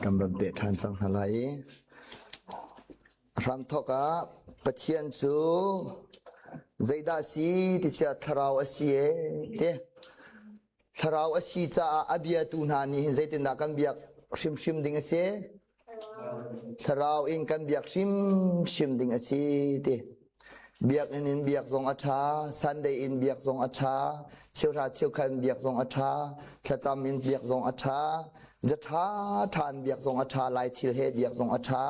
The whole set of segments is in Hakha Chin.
Kan van peh ṭhan cang hna lai i hramthawk ah Pathian cu zeidah a si ti sia thlarau a si ee ti. Thlarau a si caah a biatu hna nih hin zeitindah kan biak hrimhrim ding a si? Thlarau in kan biak hrimhrim ding a si ti. Biakinn in biak zong a ṭha, Sunday in biak zong a ṭha, cheuhra cheukhat in biak zong a ṭha, thlacam in biak zong a ṭha, zaṭha ṭha in biak zong a ṭha, Lai thil he biak zong a ṭha,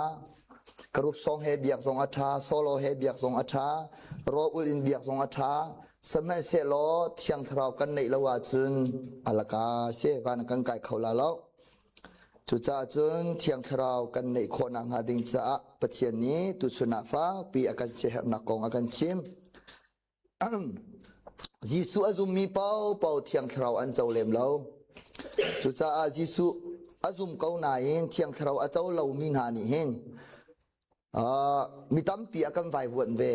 karup song he biak zong a ṭha, solo he biak zong a ṭha, rawl in biak zong a ṭha. Sihmanhsehlaw Thiang Thlarau kan neih lo ahcun alaka si van kan kai kho la lo. Cucaah cun Thiang Thlarau kan neih khawh nakhnga ding caah Pathian nih tuchun ah fakpi a kan siaherhnak kong a kan chim. Jesuh a zummi paohpaoh Thiang Thlarau an co lem lo. Cucaah Jesuh a zum ko nain Thiang Thlarau a co lomi hna nih hin mi tampi a kan vaivuanh ve.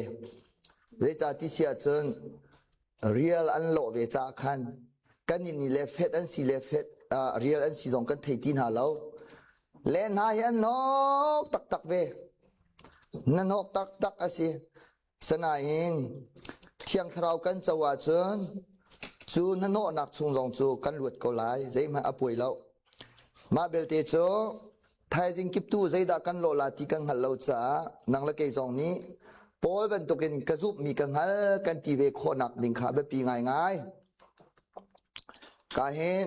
Zeicah ti si ahcun rial an lawh ve caah khan kan nih le fet an si le fet rial an si zong kan thei ti hna lo. Le hna hi an nok taktak ve. Na nok taktak a si. Sanain Thiang Thlarau kan co ahcun cu hnahnawhnak chung zong cu kan luat ko lai zeihmanh a puai lo. Mah belte cu thaizing kiptu zeidah kan lawh la ti kan hngalh lo caah nang le kei zong nih Paul bantukin ka zumhmi ka hngal kan ti ve khawhnak ding kha biapi ngaingai. Ka hin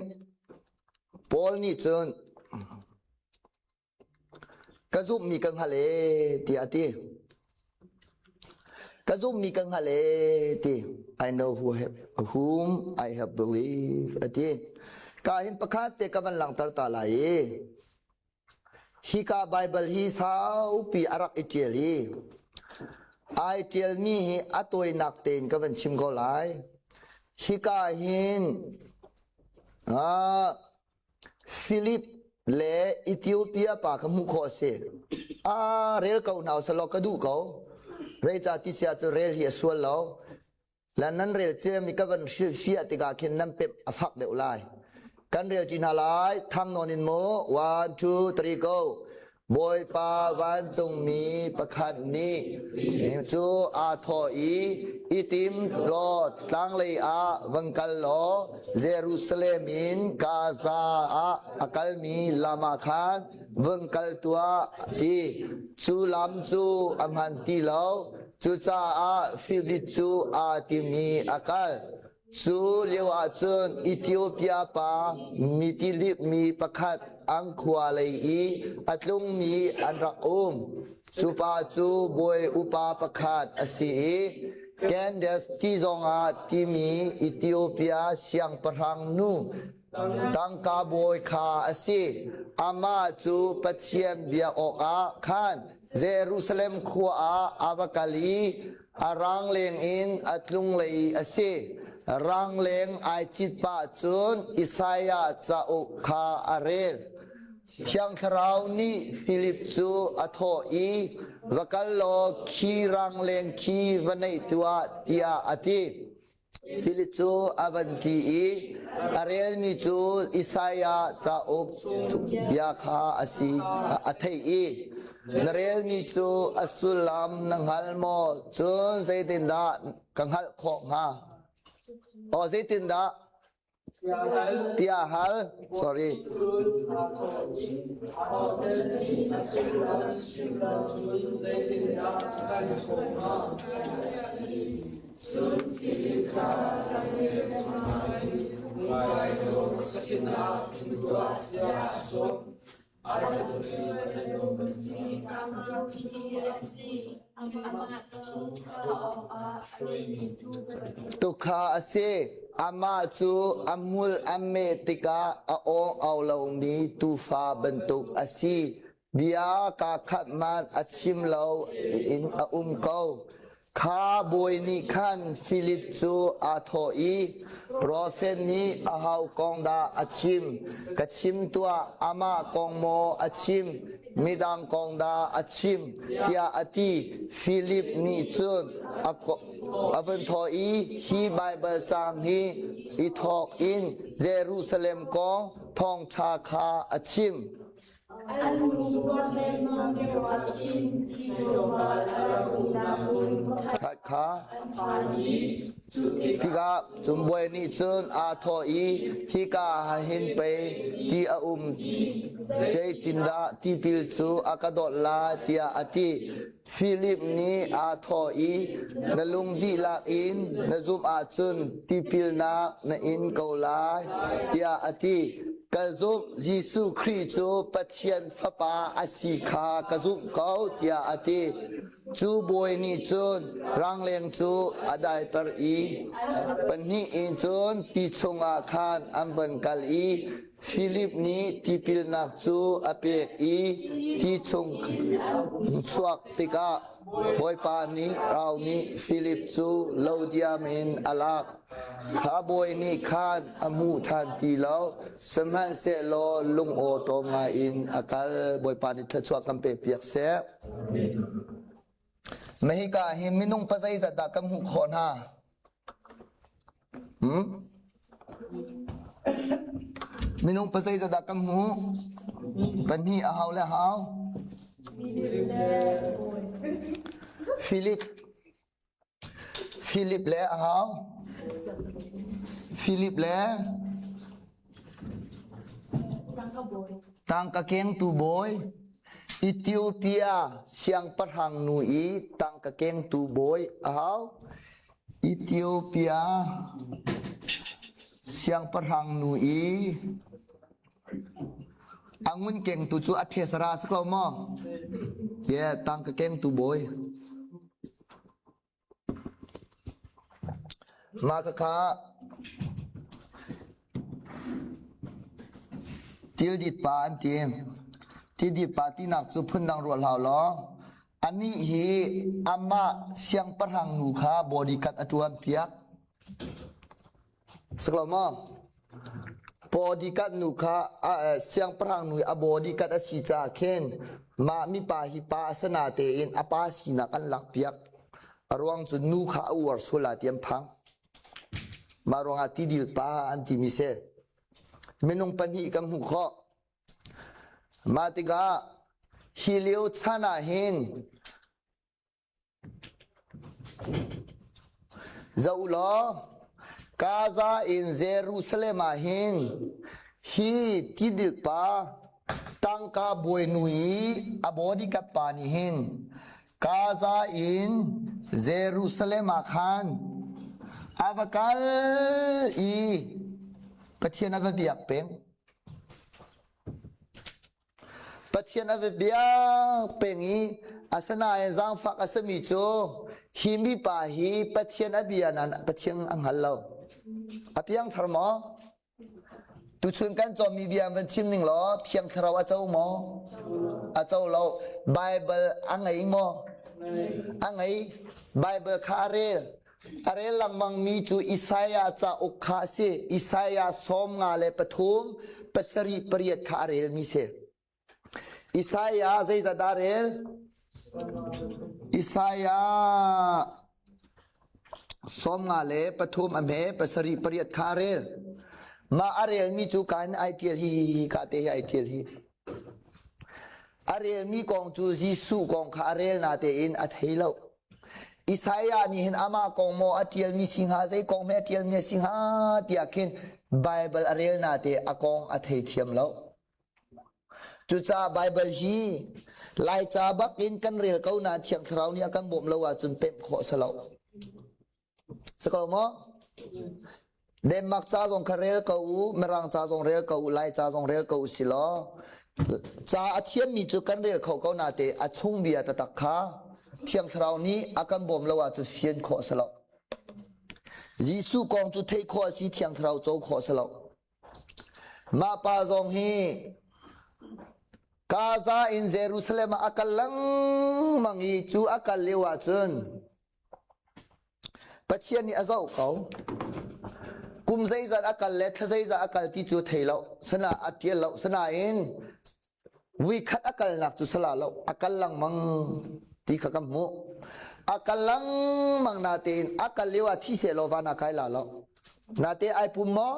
Paul nih cun Ka zumhmi ka hngalh ee tiah a ti. Ka zumhmi ka hngalh ee ti. I know who have, whom I have believed a ti. Ka hin pakhat te ka van langhter ta lai i hika Bible hi saupi a rak i ṭial i ai ṭialmi hi a tawinak tein ka van chim ko lai. Hika hin ah Filip le Ethiopia pa kha hmuh khawh a si. Aa rel ko hna usalaw ka duh ko. Reica ti sia cu rel hi a sual lo. La nan rel ciami ka van hrilhfiah tikah khin nan pemh a fak deuh lai. Kan rel ṭi hna lai. Thang nawn in mu. One, two, three, go. Bawipa vancungmi pakhat nih cu aa thawh i, i tim law tlanglei ah van kal law Jerusalem in Gaza ah a kalmi lam ah khan vung kal tuah ti. Cu lam cu a hman ti lo. Cucaah Filip cu aa tim i a kal. Cu lio ahcun Ethiopia pa mitilip mi pakhat an khua lei i a tlungmi an rak um. Cu pa cu bawi upa pakhat a si i Candace ti zongah timi Ethiopia siangpahrang nu tangka bawi kha a si. Amah cu Pathian biak awkah khan Jerusalem khua ah a va kal i A rangleng in a tlunglei a si. Rangleng ai cit pah cun Isaiah cauk kha a rel. Thiang Thlarau nih Filip cu a thawh i, Va kal law khi rangleng khi va naih tuah, tiah a ti. Philip cu a van ti i a relmi cu Isaiah cauk bia kha a si a theih i na relmi cu a sullam na hngal maw? Cun zeitindah ka hngalh khawh hnga? Aw zeitindah tiah hal sorry Tukha a si. Amah cu a hmul a meh tikah a awng au lomi tuufa bantuk a si. Bia kaa khat hmanh a chim lo in a um ko. Kha bawi nih khan Filip cu aa thawh i, Profet nih aho kong dah a chim? Ka chim tuah, amah kong maw a chim, midang kong dah a chim? tiah a ti. Filip nih cun a vun thawh i, Hi Baibal caang hi i thawk in Jerusalem kong thawngṭha kha a chim. An hung zuan lengmang lio ah khin ti tlawmpal a rak umnak hmun pakhat Kha an phan i cu tikah Tikah cungbawi nih cun aa thawh i hika ah hin pei ti a um zeitindah tipil cu a ka dawt lai tiah a ti. Filip nih aa thawh i na lung dihlak in na zumh ahcun tipilnak na in ko lai tiah a ti. Ka zumh Jesuh Khrih cu Pathian Fapa a si kha ka zumh ko tiah a ti. Cu bawi nih cun rangleng cu a daiter i pahnih in cun ti chungah khan an van kal i Filip nih tipilnak cu a pek i ti chung chuak tikah Bawipa nih rau nih Filip cu lo diam in a lak. Kha bawi nih khan a hmu ṭhan ti lo, sihmanhsehlaw lungawṭawm ngaiin a kal. Bawipa nih thluachuah kan pekpiak seh. Mahika hi minung pa zeizat dah kan hmuh khawh hna? Hmm? Minung pa zeizat dah kan hmuh? Pahnih a hau le hau. Philip Philip le a hau. Philip le tangka kengtu bawi Ethiopia siangpahrang nu i tangka kengtu bawi a hau. Ethiopia siangpahrang nu i a ngun kengtu cu a ṭhesara a si ko maw? Yeah, tangka kengtu bawi. Mah khakha tildit pa an ti. Tildit pa tinak cu phundang ruah hlah law anih hi amah siangpahrang nu kha bodyguard a ṭuan piak. Siklo maw? Bodyguard nu kha siangpahrang nu i a bodyguard a si caah khin mah mipa hi pa a si natein a pa sinak an lakpiak. A ruang cu nu kha a uar sual lai ti an phang. Mah ruangah tidil pa an timi si. Minung pahnih kan hmuh khawh. Mah tikah hi lio chan ah hin Zoh u law, Gaza in Jerusalem ah hin hi tidil pa tangka bawinu i a bodyguard pa nih hin Gaza in Jerusalem ah khan a va kal i Pathian a va biak peng. Pathian a va biak peng i asinain zaangfak a simi cu hi mipa hi Pathian a bia nain Pathian a hngal lo. A piangthar maw? Tuchun kan cawmmi bia van chim ning law Thiang Thlarau a co maw? A co lo. Bible a ngei maw? A ngei. Bible kha a rel. A rel lengmangmi cu Isaiah cauk kha a si. Isaiah 53 pasarih pariat kha a relmi si. Isaiah zeizat dah a rel? Isaiah 53 a hme pasarih pariat kha a rel. Mah a relmi cu ka in ai ṭial hi hi ka te hi ai ṭial hi. A relmi kong cu Jesuh kong kha a rel natein a thei lo. Isaiah nih hin amah kong maw a ṭialmi si hnga, zei kong hme a ṭialmi a si hnga tiah khin Baibal a rel nate a kong a theithiam lo. Cucaah Baibal hi Laica bak in kan rel ko nain Thiang Thlarau nih a kan bawmh lo ahcun pemh khawh a si lo. Si ko maw? Denmark ca zong kha rel ko u, Mirang ca zong rel ko u, Lai ca zong rel ko u si law ca a thiammi cu kan rel kho ko nate a chung bia taktak kha Thiang Thlarau nih a kan bawm lo ahcun fian khawh a si lo. Jesuh kong cu theih khawh a si, Thiang Thlarau co khawh a si lo. Mah pa zong hi Gaza in Jerusalem ah a kal lengmang i cu a kal lio ahcun Pathian nih a zoh ko. Kum zeizat a kal le thla zeizat a kal ti cu thei lo. Sana a tial lo. Sanain vuikhat a kalnak cu sala lo. A kal lengmang ti kha kan hmuh. A kal lengmang natein a kal lio ah thi seh law van ah kai la lo. Nate ai pum maw?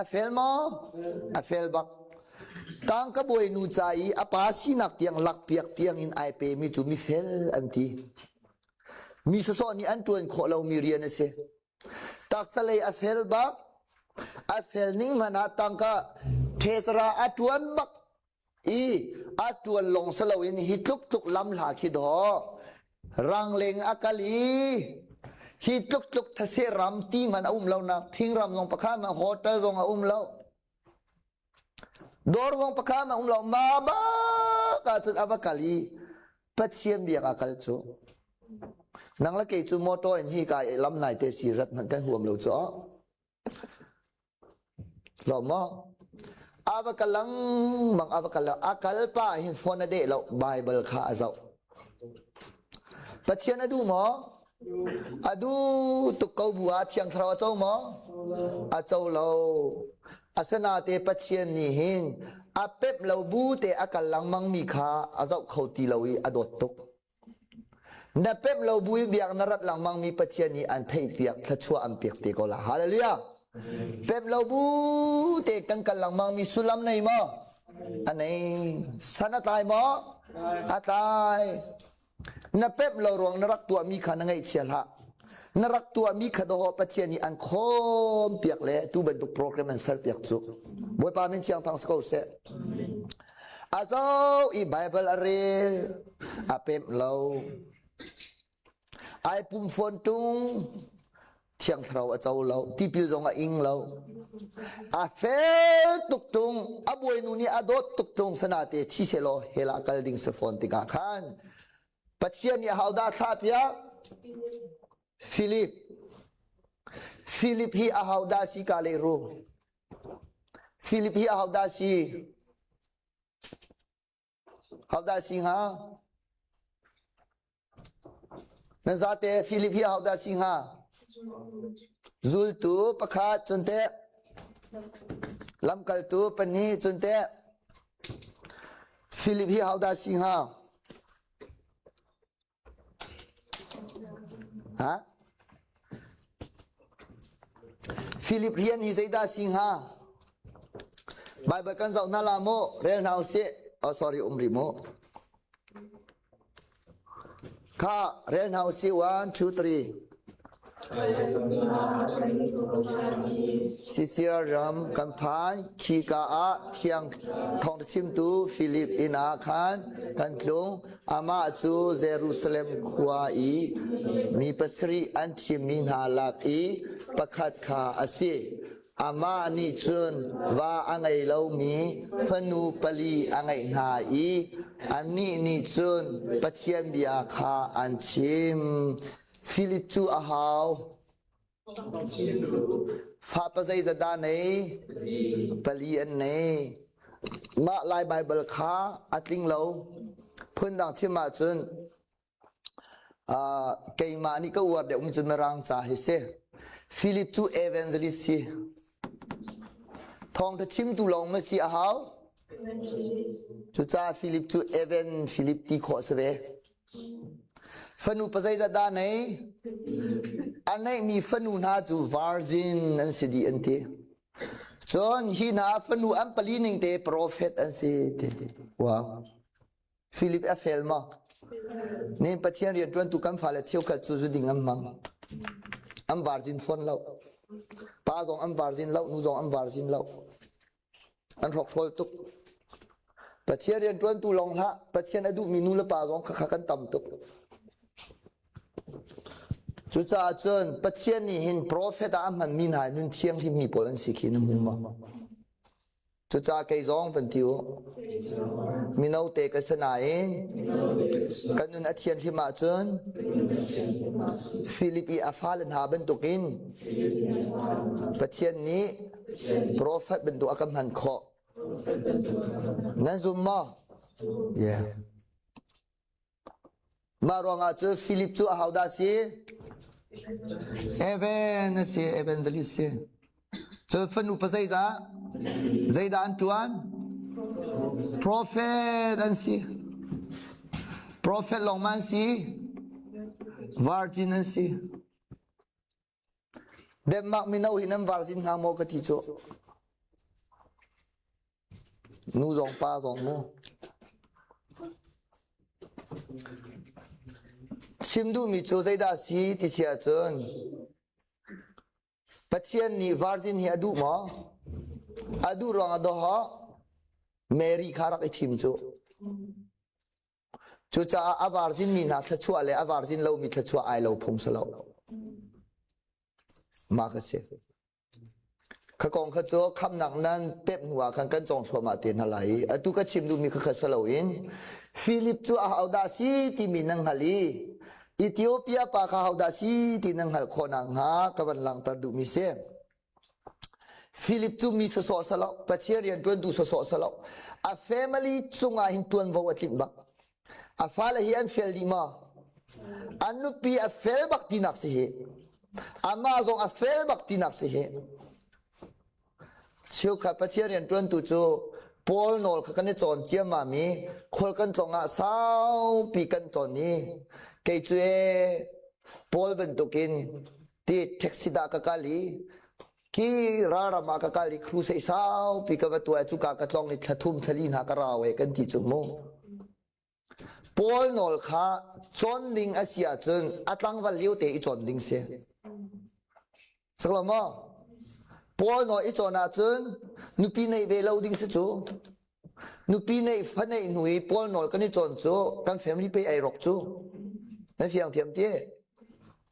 A fel maw? A fel bak. Tangka bawinu ca i a pa sinak tiang lakpiak tiang in ai pemi cu mifel an ti. Mi sawsawh nih an ṭuan khawh lomi rian a si. Taksa lei a fel bak, a fel ning hmanh ah tangka ṭhesara a ṭuan bak i a ṭuan lawng si loin hi tluk tluk lam hla khi dawh rangleng a kal i hi tluk tluk thase ram ti hmanh a um lo nak thingram zong pakhat hmanh hotel zong a um lo dawr zong pakhat hmanh a um lo ma bak ahcun a va kal i Pathian biak a kal cu nang le kei cu motor in hi ka lam nai te si rat hmanh kan huam lo cu Lo maw? A va kal lengmang, a va kal a kal pa hin phone a deh lo, Bible kha a zoh. Pathian a duh maw? A duh tuk ko bu ah Thiang Thlarau a co maw? A co lo. Asinain Pathian nih hin a pep lo bu te a kal lengmang mi kha a zoh kho ti lo i a dawt tuk. Na pemh lo buin biak na rat lengmang mi Pathian nih an theihpiak thluachuah an pek te ko la. Hallelujah. Pemh lo bu te kan kal lengmang mi sullam nei maw? A nei. San a tlai maw? A tlai. Na pemh lo ruang na rak tuah mi kha na ngaihchia hlah. Na rak tuah mi kha dawh Pathian nih an khawm piak le tu bantuk program an ser piak cu. Bawipa min thiang thang si ko seh. A zo i Bible a rel, a pemh lo. Ai pum fawn tung, Thiang Thlarau a co lo, tipil zong a ing lo. A fel tuk tung, a bawinu nih a dawt tuk tung sanate thi selaw hell ah kal ding si fawn tikah khan Pathian nih ahodah thlah piak? Philip. Philip hi ahodah si ka le ru? Philip hi ahodah si? Hodah si hnga? Nan zate Philip hi ahodah si hnga? Zultu pakhat cun teh lamkaltu pahnih cun teh Philip hi hodah si hnga? Ha? Philip rian hi zeidah si hnga? Bible kan zoh hna la mu, rel hna usih. Oh sorry, um rih mu. Kha rel hna usih. 1 2 3. Sisera ram kan phan khika ah thiang thawngṭha chimtu Filip inn ah khan kan tlung. Amah cu Jerusalem khua i mi pasarih an thimmi hna lak i pakhat kha a si. Amah nih cun va a ngei lomi fanu pali a ngeih hna i annih nih cun Pathian bia kha an chim. Filip cu a hau. Fa zeizat dah nei? Pali an nei. Mah Lai Baibal kha a tling lo. Phundang chim ahcun keimah nih ka uar deuh mi cu Mirang ca hi si. Philip cu evangelist si. Thawngṭha chimtu lawng ma si a hau? Cucaah Philip cu Evan Philip ti khawh si ve. Fanu pa zeizat dah nei? A neihmi fanu hna cu virgin an si dih an ti. Cun hi hna fanu an pali ning te prophet an si ti. Wow. Philip a fel maw? Ni Pathian rian ṭuantu kan fale cheukhat cu zu ding an hmang. An virgin fawn lo. Pa zong an virgin lo, nu zong an virgin lo. An hrokhrawl tuk. Pathian rianṭuantu lawng hlah, Pathian a duhmi nu le pa zong khakha kan tam tuk. Cucaah cun Pathian nih hin profet ah a hmanmi hna nun thianghlimmi pawl an si khi na hmu maw? Cucaah kei zong van ti u. Mino te ka si nain kan nun a thianhlim ahcun Philip i a fale hna bantukin Pathian nih Profet bantuk a kan hman khawh. Nan zum maw? Yeah. Mah ruangah cu Philip cu ahodah si? Evan a si, evangelist si. Cu fanu pa zeizah? Zeidah an ṭuan? Prophet an si. Prophet lawng ma an si? Virgin an si. Denmark mino hi nan virgin hnga maw ka ti cu. Nu zong pa zong mu. Chim duhmi cu zeidah a si ti si ahcun Pathian nih virgin hi a duh maw? A duh ruangah dawhawh Mary kha rak i thim cu. Cucaah a virgin mi hna thluachuah le a virgin lomi thluachuah ai lo phung si lo. Mah ka si. Kha kong kha cu khamnak nan pep hnu ah khan kan cawng thluahmah te hna lai i atu ka chim duhmi kha kha si loin Philip cu ahodah si timi nan hngalh i Ethiopia pa kha ahodah si ti nan hngalh khawh nakhnga ka van langhter duhmi si. Philip cu mi sawsawh si lo, Pathian rian ṭuantu sawsawh si lo. A family cungah hin ṭuanvo a tlinh bak. A fale hi an fel dih maw? An nupi a fel bak tinak si hi. Amah zong a fel bak tinak si hi. Cheukhat Pathian rianṭuantu cu Paul nawl kha kan i cawn ciammam i khual kan tlawng ah saupi kan tlawn i kei cu ee Paul bantukin ti taxi dah ka kal i Khi ralram ah ka kal i crusade saupi ka va tuah i cuka ka tlong i thla thum thla li hna ka rau e kan ti cu mu. Paul nawl kha cawn ding a si ahcun a tlangval lio te i cawn ding si. Saklo maw? Paul nawl i cawn ahcun nupi neih ve lo ding si cu. Nupi neih fa neih hnu i Paul nawl kan i cawn cu kan family pe ai rawk cu. Nan fiang thiam ti?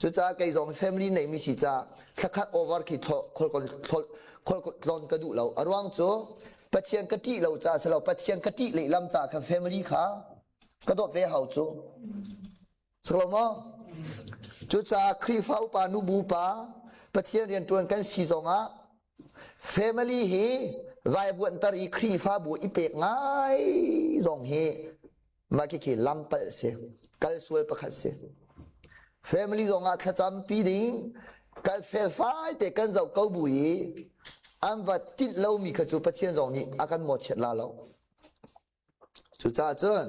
Cucaah kei zong family neimi si caah thlakhat over khi tlawn ka duh lo. A ruang cu Pathian ka ṭih lo caah si lo, Pathian ka ṭih lehlam caah khan family kha ka dawt ve hau cu. Si lo maw? Cucaah Khrihfa upa nubu pa Pathian rianṭuan kan si zongah family hi vaivuanhter i Khrihfabu i pek ngai zong hi Mah khikhi lampalh si. Kal sual pakhat si. Family zong ah thlacam pi ding kal felfai te kan zoh ko bu i an va tinh lomi kha cu Pathian zong nih a kan mawhchiat la lo. Cucaah cun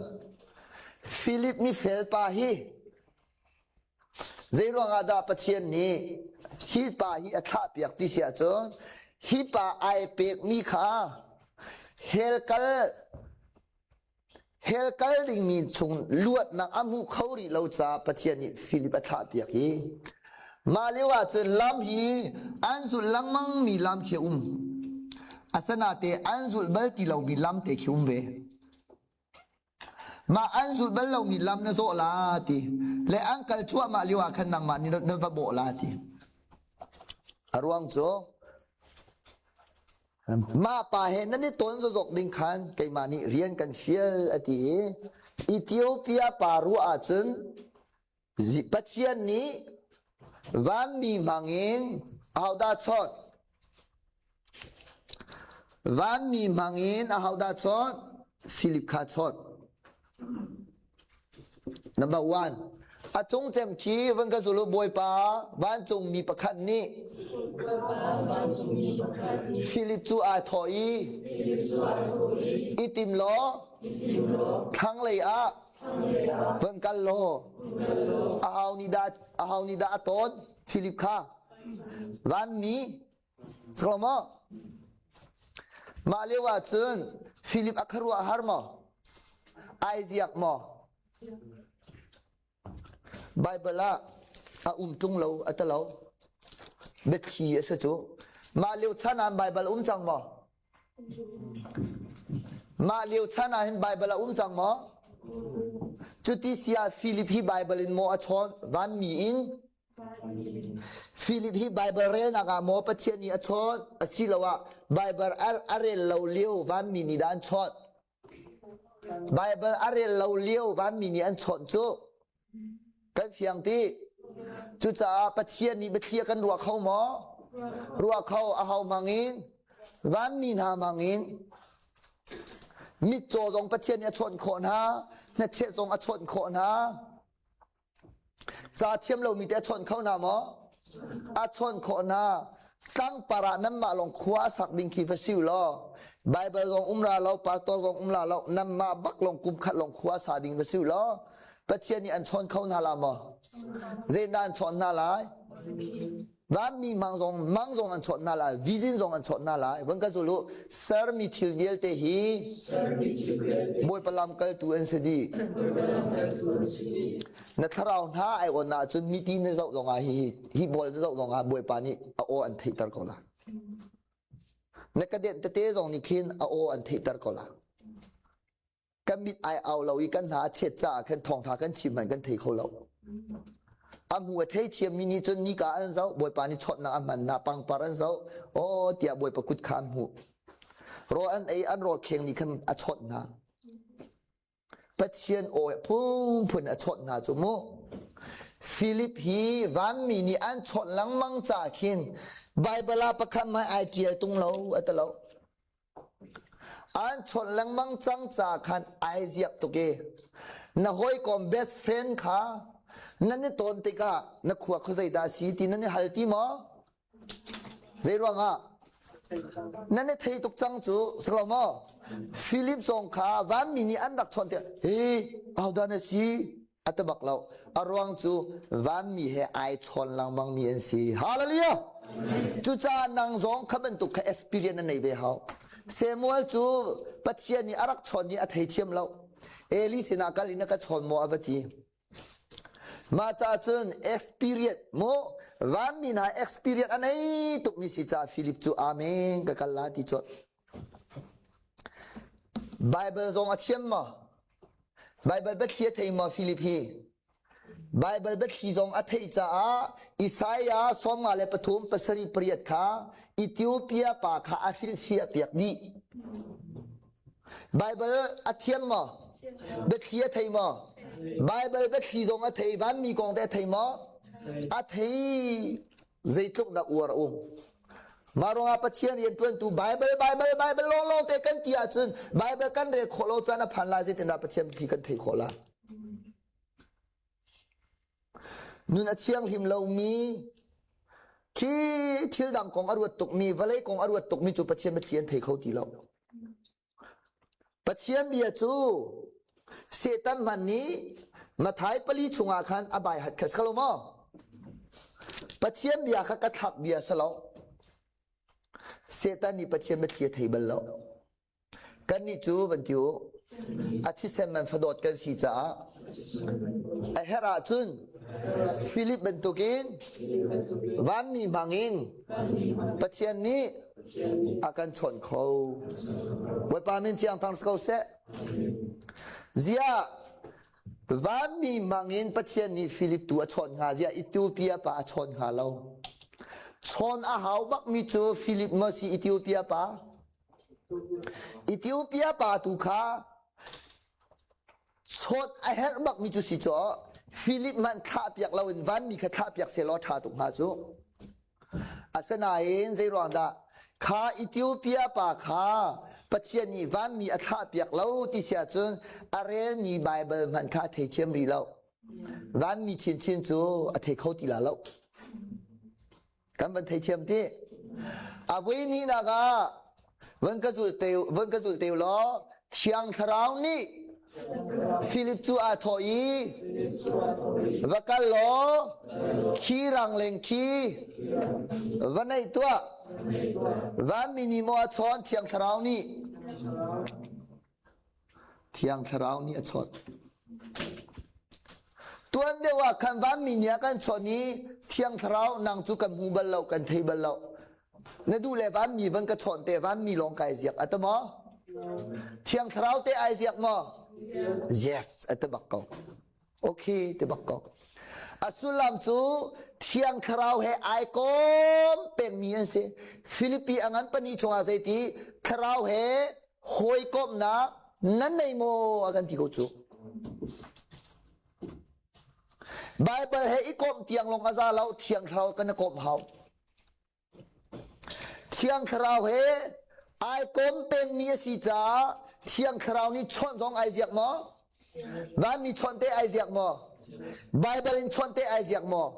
Philip mi fel pa hi Zeiruang ah dah Pathian nih hi pa hi a thlahpiak ti si ahcun hi pa ai pekmi kha hell kal Hell kal dingmi chung luatnak a hmu kho rih lo caah Pathian nih Philip a thlahpiak i mah lio ahcun lam hi an zulh lengmangmi lam khi a um. Asanate an zulh bal ti lomi lam te khi um ve. Mah an zulh bal lomi lam na zawh la ti le an kal cuahmah lio ah khan nangmah nih na va bawh la ti. A ruang cu Mah pa he nan i ton zawzawk ding khan keimah nih rian kan fial a ti i Ethiopia pa ruah ahcun Pathian nih vanmi hmangin ahodah chawnh? Vanmi hmangin ahodah chawnh? Philip kha chawnh. Number one, a cung cem khi van ka zul u Bawipa vancungmi pakhat nih Philip cu aa thawh i i tim law thlanglei ah van kal law ahau nih dah ahau nih dah a tawn Philip kha vanmi Saklo maw? Mah lio ah cun Philip a khuaruah har maw? Ai ziak maw? Bible ah a um ṭung lo a ti lo. Biathi a si cu. Mah lio chan ah Bible a um cang maw? Mah lio chan ah hin Bible a um cang maw? Cuti si ah Philip hi Bible in maw a chawn vanmi in Philip hi Baibal relnak ah maw Pathian nih a chawnh asiloah Baibal a rel lo lio vanmi nih dah an chawnh? Baibal a rel lo lio vanmi nih an chawnh cu kan fiang ti. Cucaah Pathian nih biathli a kan ruah kho maw? Ruah kho aho hmang in? Vanmi hna hmang in. Mitcaw zong Pathian nih a chawnh khawh hna, hnachet zong a chawnh khawh hna. Ca thiam lomi te a chawnh kho hna maw? A chawnh khawh hna. Tlangpar ah nanmah lawng khua a sak ding khi va si u law Bible zong um ra lo, pastor zong um la lo, nanmah bak lawng kum khat lawng khua sa ding va si u law Pathian nih an chawn kho hna la maw? Zeidah an chawn hna lai? Vanmi mang zong mang zong an chawt hna lai, vizin zong an chawt hna lai. Van ka zul u, sermi thil vialte hi Bawipa lamkaltu an si dih. Na thlarau hna ai on ahcun miti na zoh zongah hi hi bawl na zoh zongah Bawipa nih a aw an theihter ko lai. Na ka denh tete zong nih khin a aw an theihter ko lai. Kan mit ai au lo i kan hna a chet caah khan thawngtha kan chim hmanh kan thei kho lo. A hmu a thei thiammi nih cun nika an zoh, Bawipa nih chawtnak a hman na pangpar an zoh, aw tiah Bawipa kut kha an hmuh. Rawl an ei an rawl kheng nih khan a chawt hna. Pathian aw phunphun a chawt hna cu mu. Philip hi vanmi nih an chawt lengmang ca khin Baibal ah pakhat hmai ai ṭial tung lo a ti lo. An chawnh lengmang cang ca khan ai ziak tuk i na hawikom best friend kha nan i tawn tikah na khua khuazei dah a si ti nan i hal ti maw? Zei ruangah? Nan i thei tuk cang cu si lo maw? Philip zong kha vanmi nih an rak chawnh tikah hi ahodah na si? A ti bak lo. A ruang cu vanmi he ai chawn lengmang mi an si. Hallelujah! Cucaah nang zong kha bantuk kha experience na nei ve hau. Samuel cu Pathian nih a rak chawn i a theithiam lo. Eli sinah kal in a ka chawn maw a va ti. Mah caah cun experience mu vanmi hna experience a nei tukmi si caah Philip cu amen ka kal la ti cawt. Bible zong a thiam maw? Baibal biathli a thei maw Philip hi? Baibal biathli zong a theih caah Isaiah 53 pasarih pariat kha Ethiopia pa kha a hrilhfiah piak dih. Baibal a thiam maw? Biathli a thei maw? Baibal biathli zong a thei, vanmi kong te a thei maw? A thei. Zeitluk dah uar a um. Mah ruangah Pathian rianṭuantu Baibal, Baibal, Baibal lawnglawng te kan ti ahcun Baibal kan rel khawh lo caan a phan lai zeitindah Pathian biathli kan theih khawh lai? Nun a thianghlim lomi khi thil dang kong a ruat tukmi, vawlei kong a ruat tukmi cu Pathian biathli an thei kho ti lo. Pathian bia cu Satan hmanh nih Matthai pali chungah khan a bai hat kha si lo maw? Pathian bia kha ka thlak bia si lo. Satan nih Pathian biathli a thei bal lo. Kannih cu van ti u, a thisen man fadawt kan si caah a herh ahcun Philip bantukin vanmi hmangin Pathian nih a kan chawnh kho. Bawipa min thiang thang si ko seh. Ziah vanmi hmangin Pathian nih Philip tu a chawnh hnga ziah Ethiopia pa a chawn hnga lo. Chawn a hau bakmi cu Philip maw si Ethiopia pa? Ethiopia pa tu kha chawt a herh bakmi cu si cu Philip hmanh thlah piak loin vanmi kha thlah piak seh law ṭha tuk hnga cu. Asinain zei ruang dah kha Ethiopia pa kha Pathian nih vanmi a thlah piak lo ti si ahcun a relmi Baibal hmanh kha a theithiam rih lo. Vanmi chinchin cu a thei kho ti la lo. Kan van theithiam ti. A voi hnihnak ah van ka zul te van ka zul te law Thiang Thlarau nih Philip cu aa thawh i va kal law khi rangleng khi va naih tuah. Vanmi nih maw a chawn Thiang Thlarau nih Thiang Thlarau nih a chawnh. Tuan deuh ah khan vanmi nih a kan chawnh i Thiang Thlarau nang cu kan hmu bal lo, kan thei bal lo. Na duh le vanmi van ka chawnh te, vanmi lawng kai ziak a ti maw? Thiang Thlarau te ai ziak maw? Yes, a ti bak ko. Okay, ti bak ko. A sullam cu Thiang Thlarau he ai kom pengmi an si. Filipi a ngan pahnih chungah zeiti Thlarau he hawikomhnak nan nei maw a kan ti ko cu. Bible he i komh tiang lawng a za lo, Thiang Thlarau kan i komh hau. Thiang Thlarau he ai kom pengmi a si caah Thiang Thlarau nih chawnh zong ai ziak maw? Vanmi chawnh te ai ziak maw? Bible in chawnh te ai ziak maw?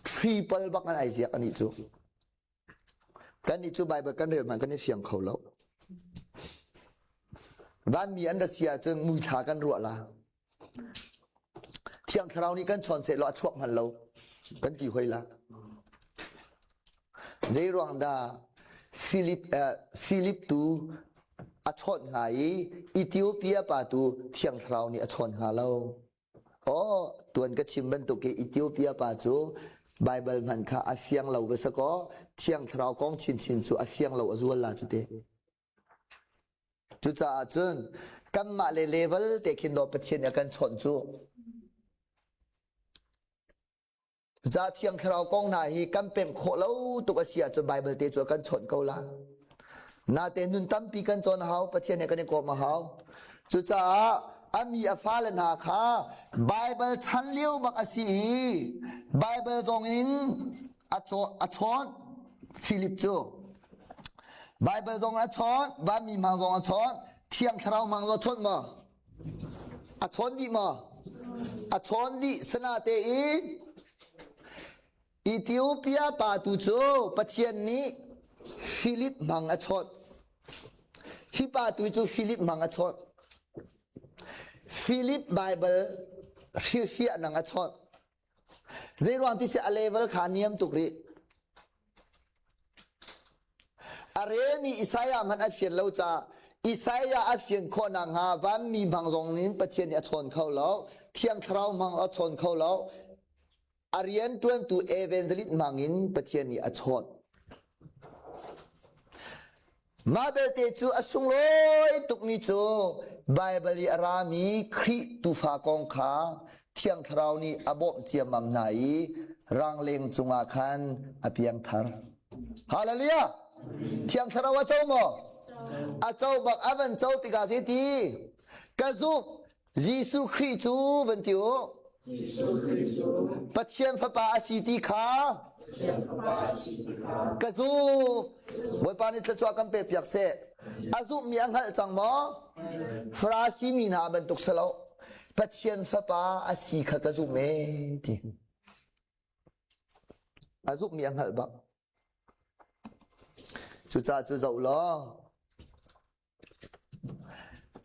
Triple bak an ai ziak anih cu. Kan nih cu Bible kan rel hmanh kan i fiang kho lo. Vanmi an ra si ahcun muithla kan ruah la. Thiang Thlarau nih kan chawn seh law a chuak hngal lo kan ti hoi la. Zeiruang dah Philip, Philip tu a chawnh hnga i Ethiopia pa tu Thiang Thlarau nih a chawn hnga lo? Aw, tuan ka chim bantuk i Ethiopia pa cu Baibal hman kha a fiang lo va si kaw Thiang Thlarau kong chinchin cu a fiang lo a zual la cu te. Cucaah cun kanmah le level te khin dawh Pathian nih a kan chawnh cu. Cucaah Thiang Thlarau kong hna hi kan pemh khawh lo tuk a si ahcun Baibal te cu a kan chawnh ko la. Natein nun tampi kan cawn a hau, Pathian he kan i kawm a hau. Cucaah a mi a fale hna kha Baibal chan lio bak a si i Baibal zong in a chawnh Philip cu. Baibal zong a chawnh, vanmi hmang zong a chawnh, Thiang Thlarau hmang zong a chawnh maw? A chawn dih maw? A chawn dih sanatein Ethiopia pa tu cu Pathian nih Philip hmang a chawnh. Hi pa tu cu Philip hmang a chawnh. Philip Bible hrilhfiah nang a chawnh. Zeiruang ti si a level kha niam tuk rih. A relmi Isaiah hmanh a fian lo caah Isaiah a fian khawh nakhnga vanmi hmang zong in Pathian nih a chawn kho lo, Thiang Thlarau hmang a chawn kho lo. A rian ṭuantu evangelist hmang in Pathian nih a chawnh. Mah belte cu a sunglawi tukmi cu Baibal i a rami Khrih tuufa kong kha Thiang Thlarau nih a bawmh ciammam hna i rangleng cungah khan a piangthar. Hallelujah! Thiang Thlarau a co maw? A co bak a van co tikah zeiti? Ka zumh Jesuh Khrih cu van ti u. Jesuh Khrih cu Pathian Fapa a si ti kha Pathian Fapa a si ti kha ka zumh. Bawipa nih thluachuah kan pekpiak seh. A zumhmi a hngalh cang maw? Farasi mi hna bantuk si lo. Pathian Fapa a si kha ka zumh ee ti. A zumhmi a hngalh bak. Cucaah cu zoh law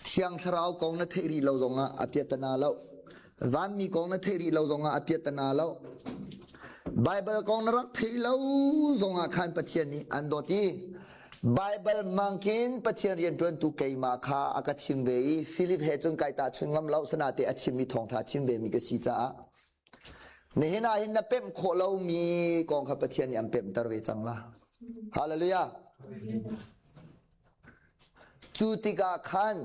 Thiang Thlarau kong na theih rih lo zongah a piahtana lo. Vanmi kong na theih rih lo zongah a piahtana lo. Baibal kong na rak theih lo zongah khan Pathian nih an dawt i Baibal mangkin Pathian rianṭuantu keimah kha a ka thim ve i Philip he cun kai tahchun ngam lo sanate a chimmi thawngṭha chim vemi ka si caah nihin ah hin na pemh khawh lomi kong kha Pathian nih an pemhter ve cang la. Hallelujah. Cu tikah khan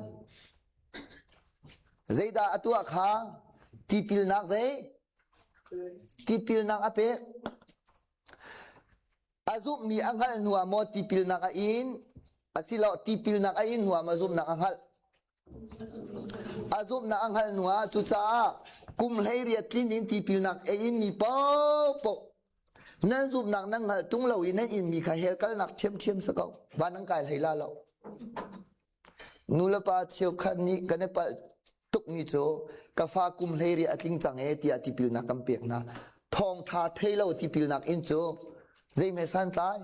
zeidah a tuah kha tipilnak zei? Tipilnak a pek. A zumhmi a hngalh hnuah maw tipilnak a in? Asiloah tipilnak a in hnuah maw zumhnak a hngalh? A zumhnak a hngalh hnuah cucaah kum 18 tlin in tipilnak a inmi paohpaoh nan zumhnak nan hngalh ṭung lo i nan inmi kha hell kalnak ṭhiamṭhiam si ko. Van nan kai hlei la lo. Nulepa cheukhat nih kan i palh tukmi cu ka fa kum 18 a tling cang e tiah tipilnak kan pek hna. Thawngṭha thei lo tipilnak in cu zeihme santlai?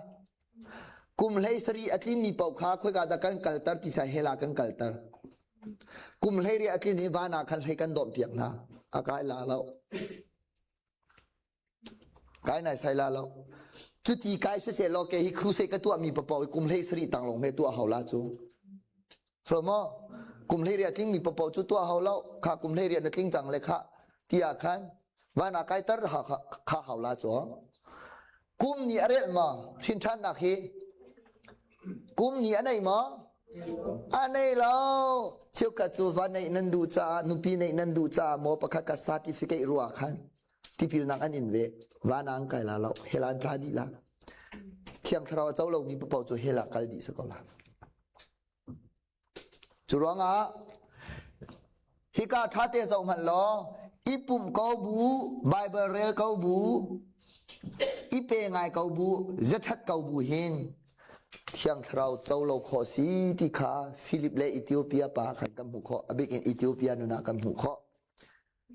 Kum 17 a tlinmi paoh kha khoika dah kan kalter ti sai hell ah kan kalter. Kum 18 a tlin i van ah khan hlei kan dawmhpiak hna. A kai la lo. Kai nai sai la lo. Cuti kai siseh law ke hi crusade ka tuahmi paoh kum 17 tang lawng he tuah hau la cu. So maw kum 18 a tlingmi paoh cu tuah hau lo. Kha kum 18 na tling cang le kha tiah khan van ah kaiter kha hau la cu. Kum nih a relh maw? Hrinṭhannak hi kum nih a nei maw? A nei lo. Cheukhat cu va neih nan duh caah nupi neih nan duh caah maw pakhat ka certificate ruah khan tipilnak an in ve. Van ah an kai la lo. Hell ah an tla dih la. Thiang Thlarau a co lomi paoh cu hell ah kal dih si ko la. Cu ruangah hika ṭha te zoh hmanh law i pumh ko bu, Baibal rel ko bu, i pe ngai ko bu, ziaṭhat ko bu hin Thiang Thlarau co lo khawh si ti kha Philip le Ethiopia pa khan kan hmuh khawh. A bik in Ethiopia nun ah kan hmuh khawh.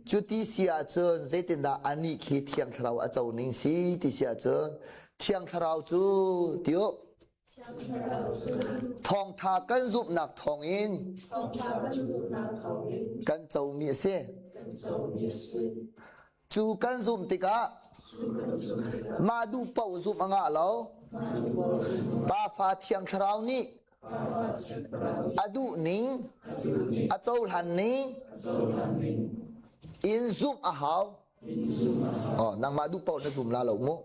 Cuti si ahcun zeitindah anih khi Thiang Thlarau a co ning si ti si ahcun Thiang Thlarau cu ti u thawngṭha kan zumhnak thawngin kan comi a si. Cu kan zumh tikah mah duh paoh zumh a ngah lo. Pa Fa Thiang Thlarau nih a duh ning a cohlan ning in zumh a hau. Oh, nangmah duh paoh na zum la lo mu.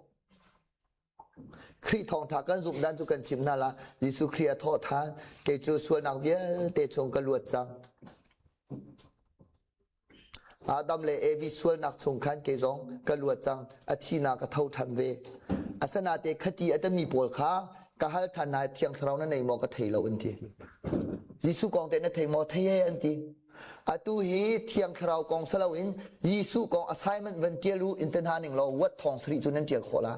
Khrih thawngtha kan zumh dan cu kan chim hna la. Jesuh Khrih a thawh than. Kei cu sualnak vialte chung ka luat cang. Adam le Evi sualnak chung khan kei zong ka luat cang. A thihnak ka tho than ve. Asanate khati a tami pawl kha ka hal than hna Thiang Thlarau na nei maw ka thei lo an ti. Jesuh kong te na thei maw thei e an ti. Atu hi Thiang Thlarau kong si loin Jesuh kong assignment van ṭial u in ti hna ning law wat thong sarih cu nan ṭial khawh la.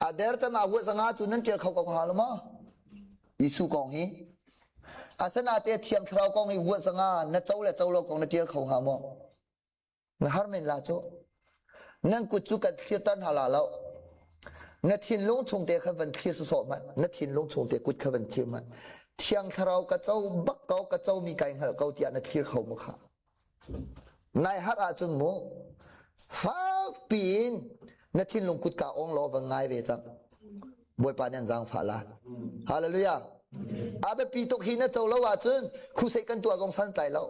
A der cem ah wat zanga cu nan ṭial kho ko hnga lo maw? Jesuh kong hi. Asinain Thiang Thlarau kong hi wat zanga na co le co lo kong na ṭial kho hnga maw? Na har men la cu. Nan kut cu kan thlirter hna la lo. Na thinlung chung te kha van thlir sawsawh hmanh. Na thinlung chung te kut kha van thlir hmanh. Thiang Thlarau ka co bak ko, ka co mi kai hngalh ko tiah na thlir kho mu kha. Nai har ahcun mu fak piin na thinlung kut ka ong law van ngai ve cang. Bawipa nih an zaangfah la. Hallelujah. A biapi tuk hi na co lo ahcun crusade kan tuah zong san tlai lo.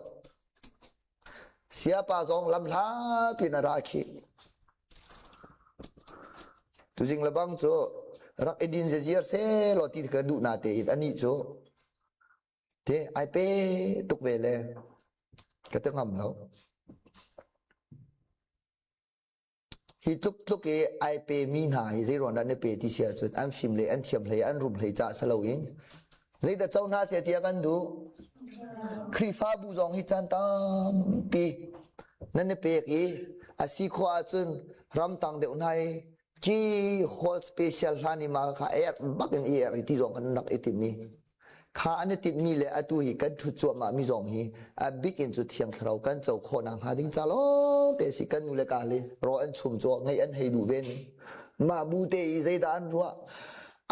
Siapa zong lamhla piin a ra khih. Tuzing lebang cu rak i din zeziar seh law ti ka duh na tein anih cu te ai pe tuk ve le ka ti ngam lo. Hi tluk tluk i ai pe mi hna hi zei ruang dah na pe ti si ahcun an fim le an thiam hlei an rum hlei caah si loin zeidah co hna seh tiah kan duh. Khrihfabu zong hi caan tampi nan i pek i a si khawh ahcun ramtang deuh hna i ki hall special hlan i ma kha er bak in i er i ti zong kan rak i tim i Kha an i timhmi le atu hi kan ṭhut cuahmah mi zong hi a bik in cu Thiang Thlarau kan co khawh nakhnga ding ca lawng te si kan nu le ka le raw an chum cu ngeih an hei duh ve ning. Mah bu te i zeidah an ruah?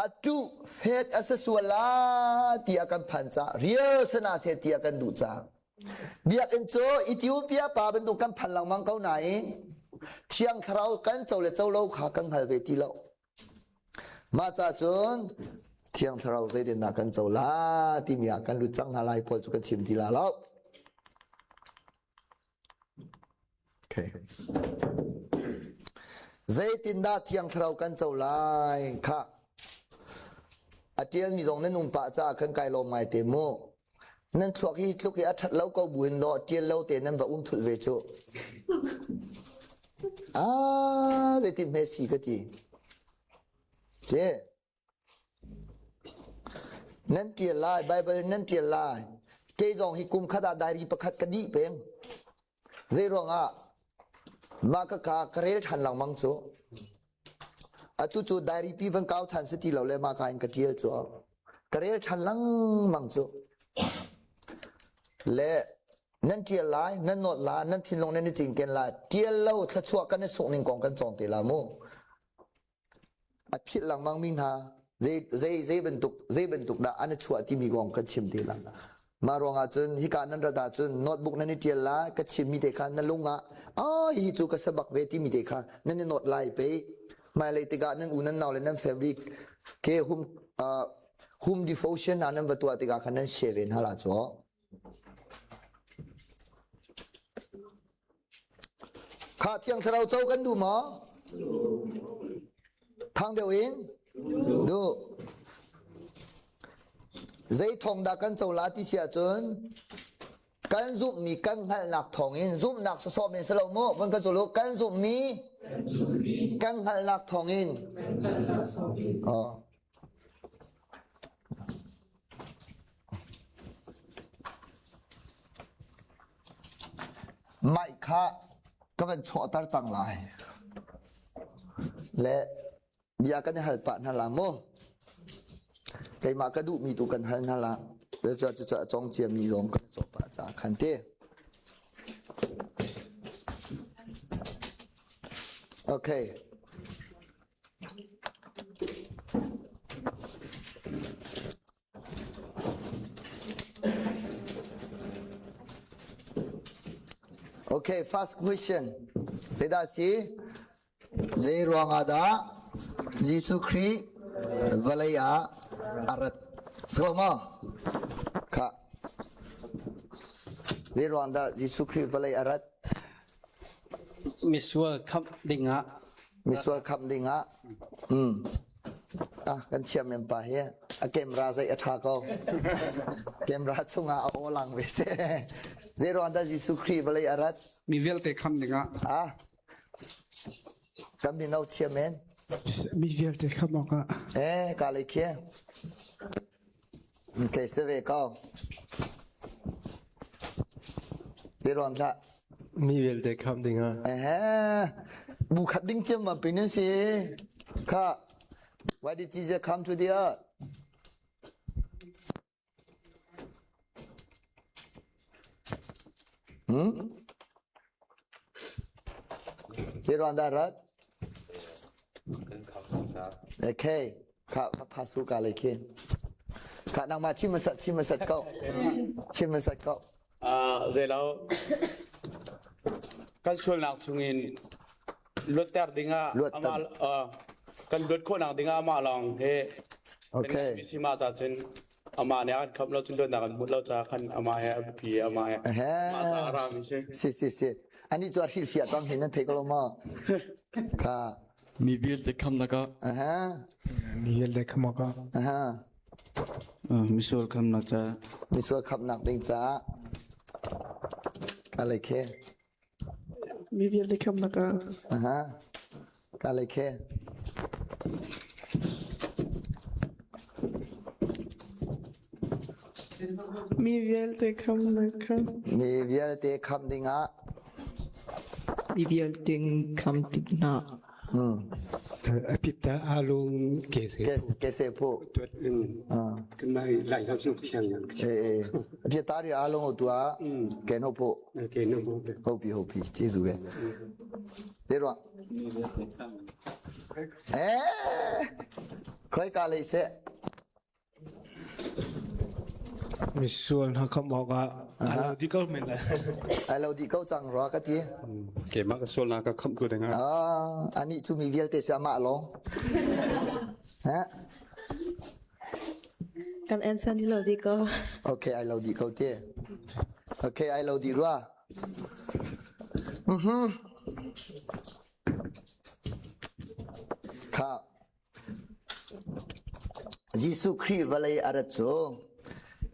Atu fet a si sual la tiah kan phan ca real sana seh tiah kan duh ca. Biakinn cu Ethiopia pa bantuk kan phan lengmang ko nain Thiang Thlarau kan co le co lo kha kan hngal ve ti lo. Mah ca cun Thiang Thlarau zeitindah kan co la timi ah kan lut cang hna lai pawl cu kan chim ti la lo. Okay. Zeitindah Thiang Thlarau kan co lai kha a ṭialmi zong nan um pah caah kan kai lawm ngai te mu. Nan thluak hi tluk i a ṭhat lo ko buin dawh ṭial lo te nan va um thulh ve cu. Ah, zeitin hme si ka ti. Ke. Nan ṭial lai, Bible in nan ṭial lai. Kei zong hi kum khat ah diary pakhat ka dih peng. Zei ruangah mah ka ka ka rel ṭhan lengmang cu. Atu cu diary pi van kau ṭhan si ti lo le mah ka in ka ṭial cu. Ka rel ṭhan lengmang cu. Le nan ṭial lai, nan nawt la, nan thinlung nan i cinken lai. Ṭial lo thluachuah kan i sungh ning kong kan cawng te la mu. A philh lengmang mi hna zei zei zei bantuk zei bantuk dah an i chuah timi kong kan chim te la. Mah ruangah cun hika nan rat ahcun notebook nan i ṭial lai, ka chimmi te kha na lung ah ah hihi cu ka sabak ve timi te kha nan i note lai pei. Hmailei tikah nan u nan nau le nan family ke hum home devotion hna nan va tuah tikah khan nan share ve hna la cu. Kha Thiang Thlarau co kan duh maw? Thang deuh in? Duh. Zei thawng dah kan co la ti si ahcun kan zumhmi kan hngalhnak thawngin zumhnak sawsawh men si lo mu van ka zul u kan zumhmi kan hngalhnak thawngin oh. Mic kha ka van chuahter cang lai. Le bia kan i hal pah hna la mu. Keimah ka duhmi tu kan hal hna la. Cucu cucu a cawng ciami zong kan i cawh pah caah khan ti. Okay. Okay, first question. Zeidah si? Zei ruangah dah? Jesuh Khrih vawlei ah a rat. So ma? Kha. Zei ruang dah Jesuh Khrih vawlei a rat? Misual khamh dingah. Misual khamh dingah. Ah, kan thiam em pa hi. A camera zei a ṭha ko. Camera chungah a aw lang ve se. Zei ruang dah Jesuh Khrih vawlei a rat? Mi vialte khamh dingah. Ah. Kan mino thiam men. Mi vialte khamh awkah. Eh, ka lei khi. Okay, se ve ko. Zei ruang dah? Mi vialte khamh dingah. Eh, bu khat ding ciam ma pin si. Kha, why did Jesus come to the earth? Hmm? Zei ruang dah rat? Okay. Kha phasu ka lei khin. Kha nangmah chim masat chim masat ko. Chim masat ko. Ah, zeilo kan sualnak chungin luatter dingah amah kan luat khawhnak dingah amah lawng he Okay. mi si ma ta cun amah nih a kan khamh lo cun luatnak kan hmuh lo ca khan amah he a biapi amah he amah ca a rami si. Si si si. Ani cu a hrilhfiah cang hin nan thei ko lo maw? Kha. Mi vialte khamnak ah. Aha. Mi vialte khamnak ah. Aha. Misual khamnak ca. Misual khamnak ding caah. Ka lei khe. Mi vialte khamnak ah. Aha. Ka lei khe. Mi vialte khamnak ah. Mi vialte kham dingah. Mi vialte kham tik hna. Apita alung ke se Ke se phu. Tuat kan mai lai ham su khiang Eh eh. Apita ri alung tua ke no phu. Ke no phu. Ho pi ho pi Jesu ke. Te ro. Eh. Khoi ka lei se. Misual hna khamh awkah a lo dih ko men lai. A lo dih ko cang rua ka ti. Keimah ka sualnak ka khamh ko dingah. Ah, anih cu mi vialte si amah lawng. Ha? Kan answer ni lo dih ko. Okay, I lo dih ko te. Okay, I lo dih rua. Mhm. Kha Jesuh Khrih vawlei a rat cu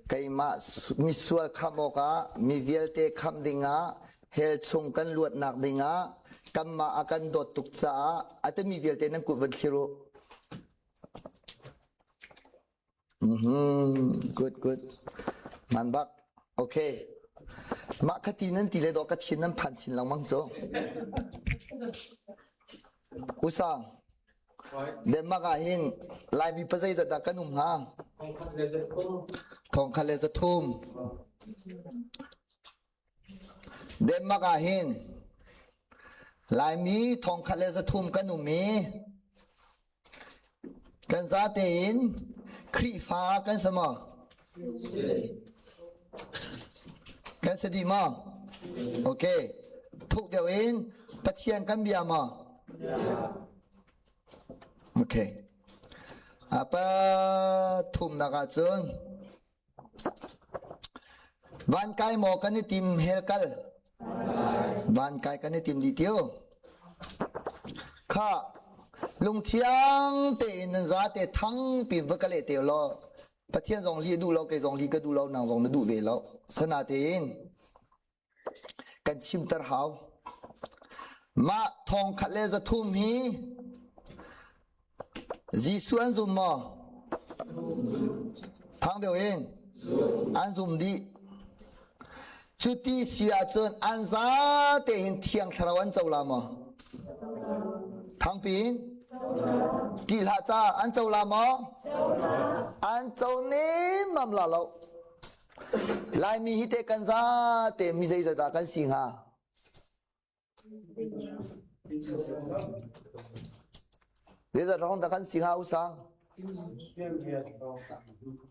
keimah misual khamh awkah mi vialte khamh dingah hell chung kan luatnak dingah kanmah a kan dawt tuk caah a timi vialte nan kut van thlir u. Mhm, good good. Man bak. Okay. Mah kha ti nan ti le dawh ka thin nan phan chin lengmang cu. Usang. Denmark ah hin Laimi pa zeizat dah kan um hnga? Thong khat le zathum. Denmark ah hin Laimi thong khat le zathum kan um i Kan zatein Khrihfa kan si maw? Kan si dih maw? Okay. Thuk deuh in Pathian kan bia maw? Okay. A pathumnak ahcun van kai maw kan i tim hell kal? Van kai kan i tim dih tiu. Kha lungthiang tein nan zate thang pin va ka leh te law Pathian zong li duh lo kei zong li ka duh lo nang zong na duh ve lo. Sana tein kan chimter hau. Mah thong khat le 300 hi Jesuh an zum maw? Thang deuh in an zum dih. Cuti si ahcun an zate hin thiang thlarau an co la maw? Thangpi in ṭih hlah ca an co la maw? An co nemmam la lo. Laimi hi te kan zate mi zeizat dah kan si hnga? Zeizat hrawng dah kan si hnga usang?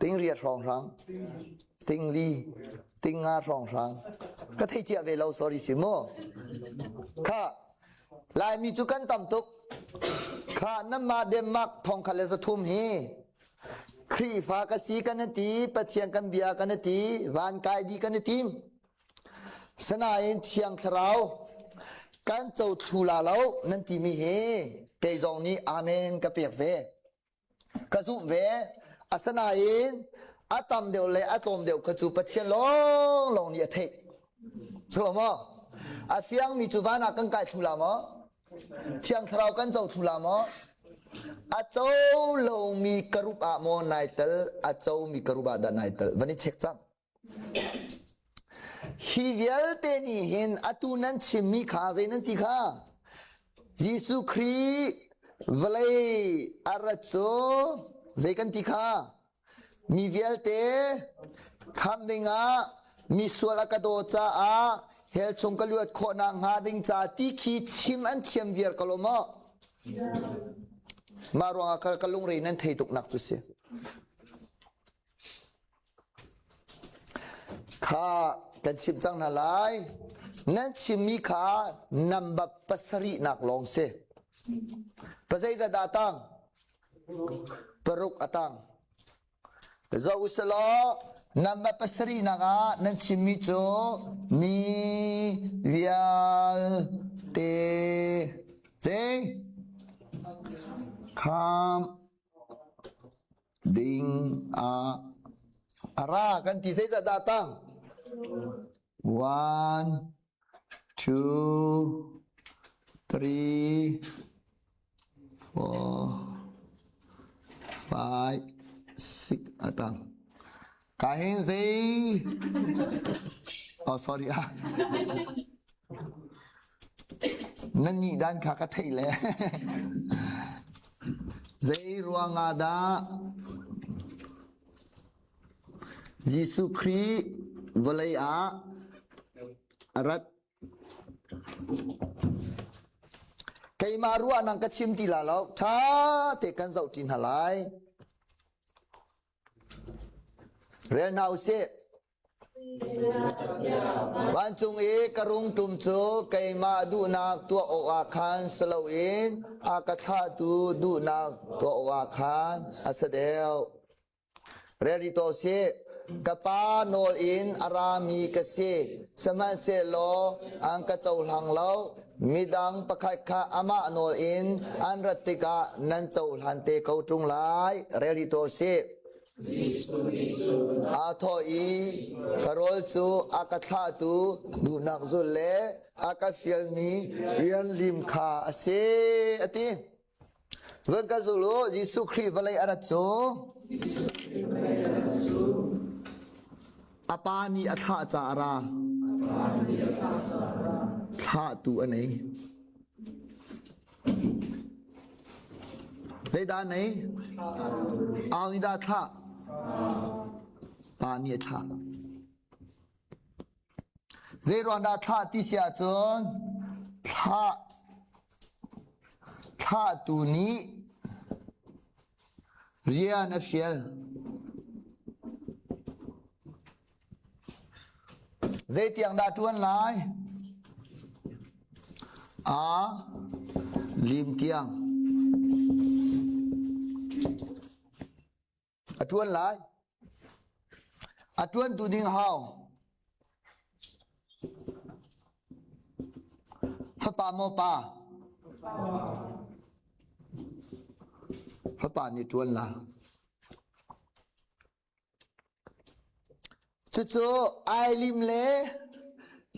Ting riat hrawng hrang. Ting li, ting nga hrawng hrang. Ka thei cia ve lo sorry si mu. Kha Laimi cu kan tam tuk. Kha nanmah Denmark 1300 hi Khrihfa ka si kan ti, Pathian kan bia kan ti, van kai di kan tim. Sanain Thiang Thlarau kan co thlu la lo nan timi hi kei zong nih amen ka pek ve. Ka zumh ve. Asinain a tam deuh le a tlawm deuh kha cu Pathian lawnglawng nih a theih. Cu maw? A fiangmi cu van ah kan kai thlu la maw? Thiang Thlarau kan co thlu la maw? A co lomi karup ah maw nai tel? A comi karup ah dah nai tel? Van i check cang. Hi vialte nih hin atu nan chimmi kha zei nan ti kha? Jesuh Khrih vawlei a rat cu zei kan ti kha? Mi vialte khamh dingah misual a ka daw caah hell chung ka luat khawhnak hnga ding ca ti khi chim an thiam viar ko lo maw? Mah ruangah ka lungre nan thei tuk nak cu si. Kha kan chimh cang hna lai. Nan chimmi kha number pasarihnak lawng si. Pazeizat dah a tang? Paruk a tang. Zoh u selaw number pasarihnak ah nan chimmi cu mi vialte zei kham ding ah a ra kan ti zeizat dah tang one two three four five six a tang ka hin zei oh sorry ah Nan nih dan kha ka theih le zei ruangah dah Jesuh Khrih vawlei ah a rat? Keimah ruahnak ka chim ti la lo. Ṭha te kan zoh ṭi hna lai. Rel hna usih. Vancung i ka rungtum cu keimah duhnak tuah awkah khan si loin a ka thlahtu duhnak tuah awkah khan a si deuh. Rel rih tuah usih. Ka Pa nawl in a rami ka si, sihmanhsehlaw an ka cohlang lo. Midang pakhat kha amah nawl in an rat tikah nan cohlan te ko ṭung lai. Rel rih tuah usih. Aa thawh i ka rawl cu a ka thlahtu duhnak zulh le a ka fialmi rian lim kha a si, a ti. Van ka zul u, Jesuh Khrih vawlei a rat cu a pa nih a thlah caah a ra. Thlahtu a nei. Zeidah nei? Au nih dah thlah? Pa nih a thlah. Zei ruang dah thlah ti si ahcun thlah thlahtu nih rian a fial. Zeitiang dah ṭuan lai? A lim tiang. A ṭuan lai. A ṭuantu ding hau. Fapa maw pa? Fapa nih ṭuan la. Cucu ai lim le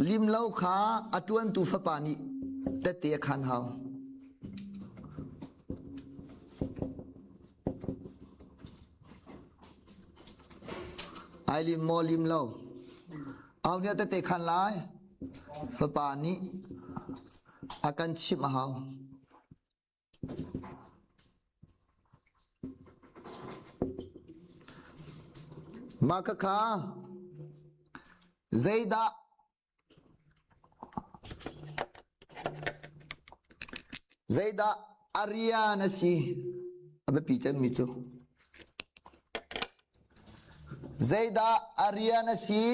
lim lo kha a ṭuantu fapa nih tette a khaan hau. Ai lim maw lim lo? Au nih a tette khaan lai. Fapa nih a kan chimh a hau. Mah khakha zeidah zeidah a rian a si? A biapi cemmi cu. Zeidah a rian a si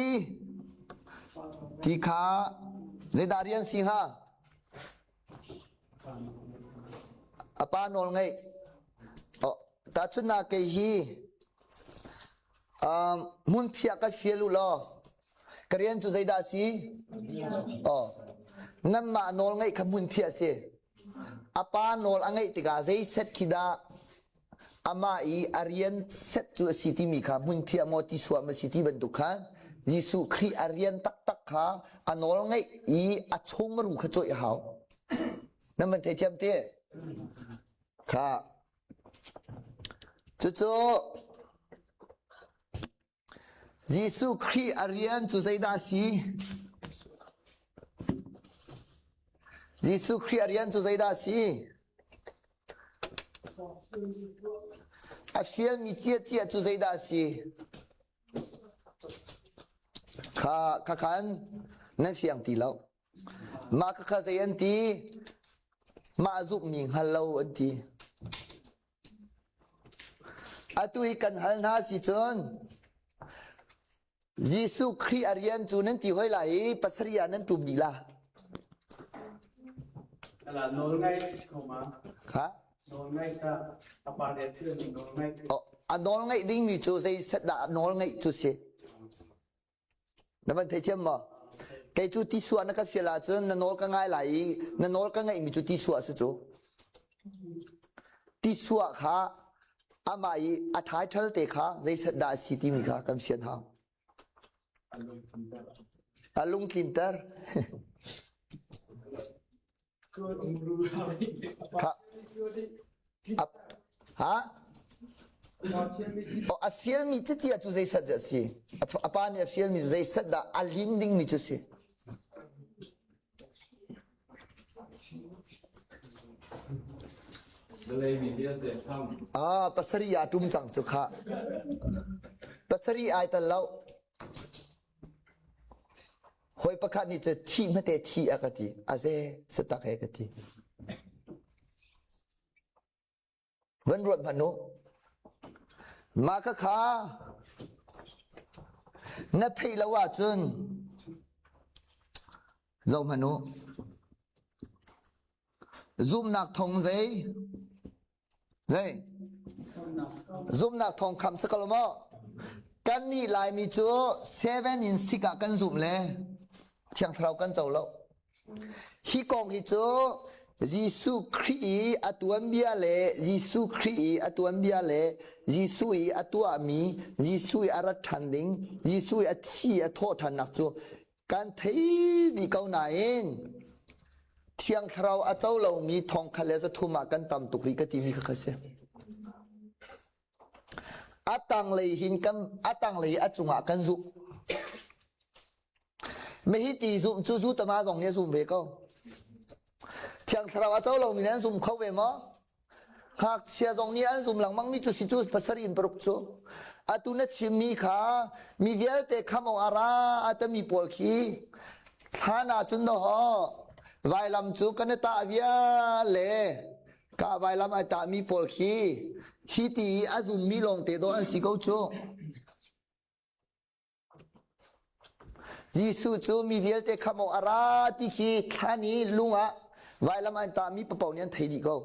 ti kha zeidah a rian si hnga? A pa nawl ngaih. Oh, tahchunhnak kei hi um, hmunphiah ka fial u law ka rian cu zeidah a si? Oh, nanmah nawl ngaih kha hmunphiah a si. A pa nawl a ngaih tikah zei set khi dah amah i a rian set cu a si timi kha hmunphiah maw ti suah ma si ti bantuk khan Jesuh Khrih a rian taktak kha a nawl ngaih i a chungmaru kha cawih a hau. Nan van theithiam te? Kha. Cucu Jesuh Khrih a rian cu zeidah a si? Jesuh Khrih a rian cu zeidah a si? A fialmi ciacia cu zeidah a si? Kha kha khan nan fiang ti lo. Mah kha kha zei an ti? Mah zumhmi hngal lo an ti. Atu hi kan hal hna si cun Jesuh Khrih a rian cu nan ti hoi lai i pasarih ah nan ṭum dih la. Ala nawl ngai ko ma. Ha? Nawl ngai ta a pa le thil nawl ngai. Oh, a nawl ngaih dingmi cu zei set dah nawl ngaih cu si? Na van theithiam maw? Kei cu ti suah na ka fial ahcun na nawl ka ngai lai i na nawl ka ngaihmi cu ti suah a si cu. Ti suah kha amah i a title te kha zeiset dah a si timi kha kan fian hau. A lungtlinter. Kha ha? Oh, a fialmi cicia cu zeisat dah a si? A pa nih a fialmi cu zeisat dah a lim dingmi cu si? Ah, pasarih ah tum cang cu kha. Pasarih ai tal lo. Hawi pakhat nih cu thi hmate thi a ka ti. A ze satak he ka ti. Van ruat hmanh u. Mah kha kha na theih lo ahcun zoh hmanh u. Zumhnak thong zei? Zei? Zumhnak thong kham si ko lo maw? Kan nih Laimi cu seven in sik ah kan zumh le Thiang Thlarau kan co lo. Hi kong hi cu Jesuh Khrih i a tuanbia le Jesuh Khrih i a tuanbia le Jesuh i a tuahmi, Jesuh i a rat ṭhan ding, Jesuh i a thi a thawh ṭhannak cu kan thei dih ko nain Thiang Thlarau a co lomi thongkhat le zathum ah kan tam tuk rih ka timi kha kha si. A tanglei hin kan a tanglei a cungah kan zumh. Mihi ti zumh cu zu tama zong nih a zum ve ko. Thiang Thlarau a co lomi nih an zum kho ve maw? Ngakchia zong nih an zum lengmang mi cu si cu pasarih in paruk cu. Atu na chimmi kha mi vialte kham awk a ra a tami pawl khi thlan ahcun dawh vailam cu kan i tah vial le ka vailam ai tahmi pawl khi hi ti i a zummi lawngte dawh an si ko cu. Jesuh cu mi vialte khamh awk a ra ti khi thlan i lung ah vailam an tahmi paoh nih an thei dih ko.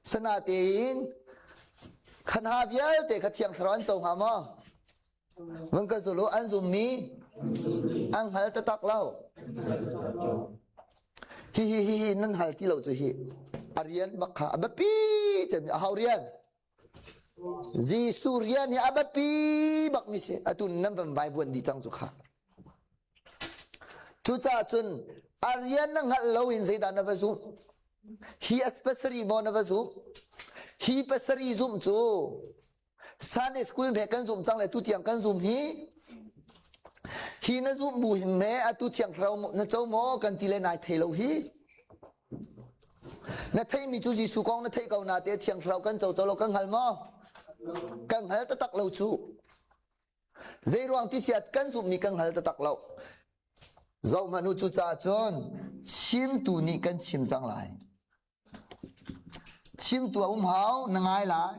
Sanatein khanha vialte kha Thiang Thlarau an co hnga maw? Vung ka zul u, an zummi an hngal taktak lo. Hi hi hi hi nan hal ti lo cu hi. A rian bak kha a biapi cem a hau rian. Jesuh rian hi a biapi bakmi si. Atu nan van vaivuan dih cang cu kha. Cucaah cun a rian na hngalh lo in zeidah na va zumh? Hi a pasarih maw na va zumh? Hi pasarih zumh cu Sunday school he kan zumh cang le tu tiang kan zum hi. Hi na zumh bu hin me atu thiang thlarau na co maw kan ti le nai thei lo hi. Na theihmi cu Jesuh kong na theih ko na te Thiang Thlarau kan co co lo kan hngal maw? Kan hngal taktak lo cu. Zei ruang ti siat kan zumhmi kan hngal taktak lo. Zoh hmanh u cu caah cun chimtu nih kan chim cang lai. Chimtu a um hau na ngai lai.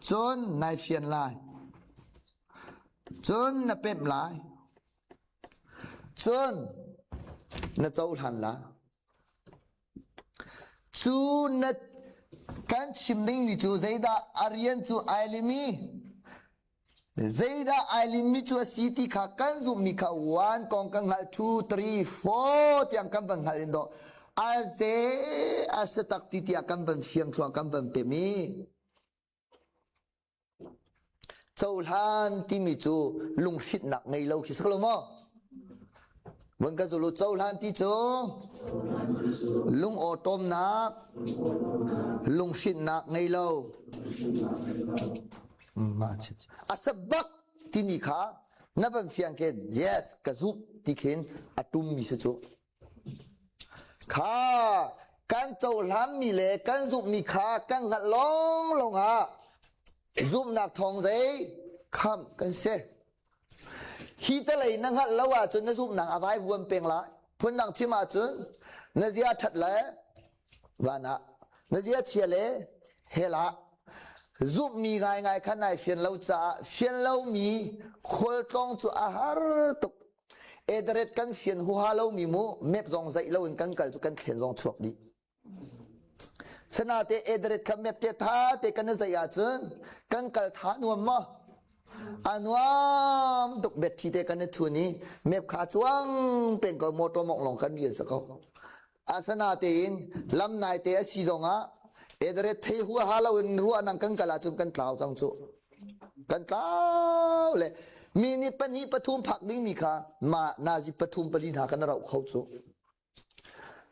Cun nai fian lai. Cun na pemh lai. Cun na cohlan la. Cu na kan chim dingmi cu zeidah a rian cu ai limi zeidah ai limmi cu a si ti kha kan zumhmi kha one kong kan hngalh two three four tiang kan van hngalh in dawh a ze a si tak ti tiah kan van fiang thluang kan van pem i Cohlan timi cu lunghrinhnak ngei lo khi si lo maw? Vun ka zulu cohlan ti cu lung awṭawmnak, lunghrinhnak ngei lo. A sabak timi kha na van fiang khin yes ka zumh ti khin a tummi si cu. Kha kan cohlanmi le kan zumhmi kha kan hngalh lawnglawng ah zumhnak thawng zei khamh kan si. Hi talei na hngalh lo ahcun na zumhnak a vaivuan peng lai. Phundang chim ahcun na zia ṭhat le van ah, na zia chia le hell ah zumhmi ngaingai kha nai fian lo caah fian lomi khualtlawng cu a har tuk. Ederet kan fian huha lomi mu map zong zaih loin kan kal cu kan thlen zong chuak dih. Sanate ederet kha map te tha te kan zaih ahcun kan kal tha nuam maw? A nuam tuk bet thi te kan i thun i map kha cuang peng ko motor mong long kan rian sa ko. Asanatein lam nai te a si zongah ederet thei huaha loin ruah nang kan kal ahcun kan tlau cang cu. Kan tlau le mi nih pahnih pathum phak dingmi kha ma nazi pathum pali hna kan rauh kho cu.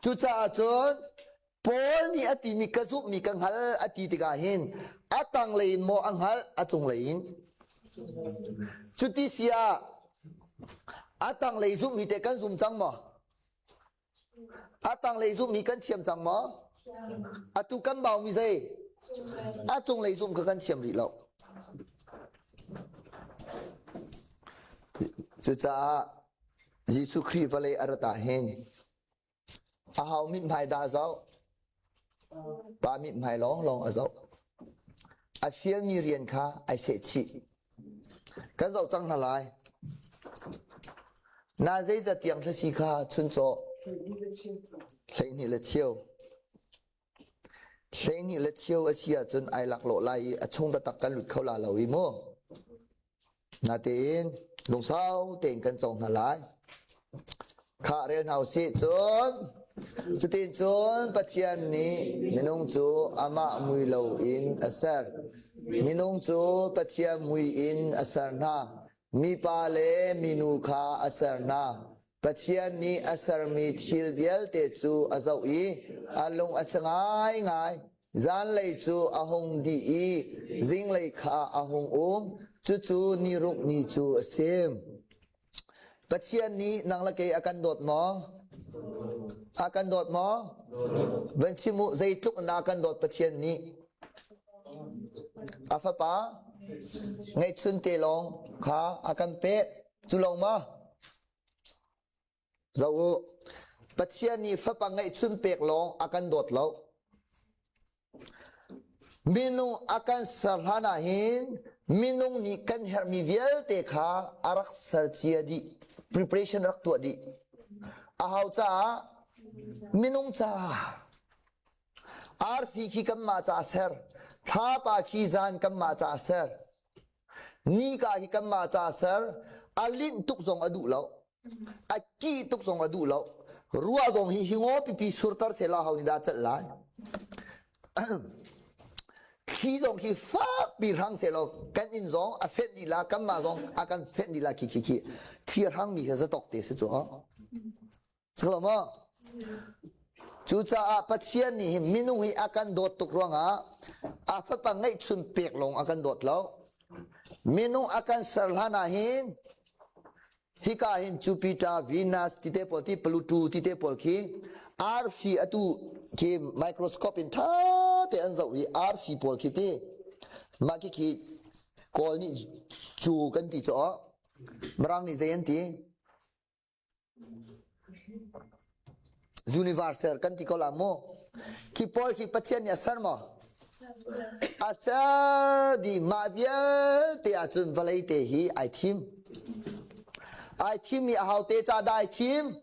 Cucaah cun Paul nih a timi ka zumhmi ka hngal a ti tikah hin a tanglei in maw a hngalh a cunglei in cuti si ah a tanglei zumhmi te kan zum cang maw A tanglei zumh hi kan thiam cang maw? Atu kan baumi zei? A cunglei zumh kha kan thiam rih lo. Cucaah Jesuh Khrih vawlei a rat ah hin a hau mithmai dah zoh? Pa mithmai lawnglawng a zoh. A fialmi rian kha ai sehchih. Kan zoh cang hna lai. Na zeizat tiang thlasi kha chuncaw 12 le cheu. 12 le cheu a si ahcun ai laklawh lai i a chung taktak kan lut kho la lo i mu. Natein lungsau tein kan cawng hna lai. Kha rel hna usih cun cutin cun Pathian nih minung cu amah mui loin a ser. Minung cu Pathian mui in a ser hna. Mipa le minu kha a ser hna. Pathian nih a sermi thil vialte cu a zoh i a lung a si ngaingai. Zanlei cu a hung dih i zinglei kha a hung um. Cucu niruk ni cu a si. Pathian nih nang le kei a kan dawt maw? A kan dawt maw? Van chim u, zeitluk in dah a kan dawt Pathian nih? A fapa ngeihchun te lawng kha a kan pek. Cu lawng maw? Zoh u, Pathian nih fapa ngeihchun pek lawng a kan dawt lo. Minung a kan ser hlan ah hin minung nih kan herhmi vialte kha a rak ser cia dih. Preparation rak tuah dih. A hau caah minung caah arfi khi kanmah caah ser, thlapa khi zan kanmah caah ser, nika khi kanmah caah ser, a linh tuk zong a duh lo. A kih tuk zong a duh lo. Ruah zong hi hi ngaw pipi surter seh law ho nih dah celh lai? Thli zong khi fakpi hrang seh law kan inn zong a fenh dih la kanmah zong a kan fenh dih la khi khi khi thli a hrangmi kha zatok te si cu. Saklo maw? Cucaah Pathian nih hin minung hi a kan dawt tuk ruangah a fapa ngeihchun pek lawng a kan dawt lo. Minung a kan ser hlan ah hin hika hin Jupiter, Venus tite pawl ti Pluto tite pawl khi arfi atu khi microscope in tha te an zoh i arfi pawl khi ti mah khi khi kawl nih cu kan ti cu Mirang nih zei an ti Universal kan ti ko la mu. Khi pawl khi Pathian nih a ser maw? A ser di mah vialte ahcun vawlei te hi ai thim. Ai thim i a hau te ca dah ai thim?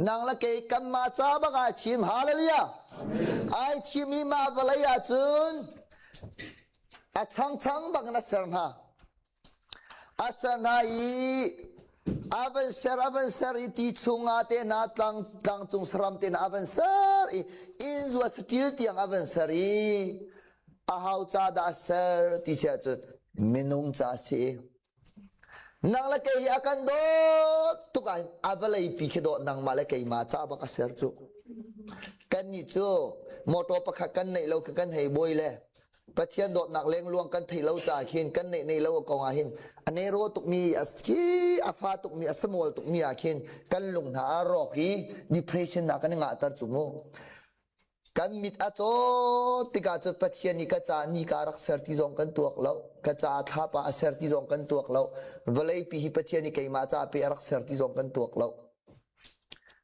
Nang le kei kanmah ca bak ai thim. Hallelujah! Ai thim i mah vawlei ah cun a changchang bang in a ser hna. A ser hna i a van ser a van ser i ti chungah te hna tlang tlangcung saram te hna a van ser i inn zua saṭil tiang a van ser i a hau ca dah a ser ti si ahcun minung ca a si. Nang le kei hi a kan dawt tuk ah a vawlei pi khi dawt nangmah le keimah ca bak a ser cu. Kannih cu motor pakhat kan neih lo kan hei buai le Pathian dawtnak lengluang kan theih lo caah khin kan neih nei lo kong ah hin a nero tukmi a khi a fa tukmi a samual tukmi ah khin kan lung hna a rawk i depression na kan i ngahter cu mu. Kan mit a caw tikah cun Pathian nih ka caah nika rak ser ti zong kan tuak lo. Ka caah thlapa a ser ti zong kan tuak lo. Vawleipi hi Pathian nih keimah caah pe a rak ser ti zong kan tuak lo.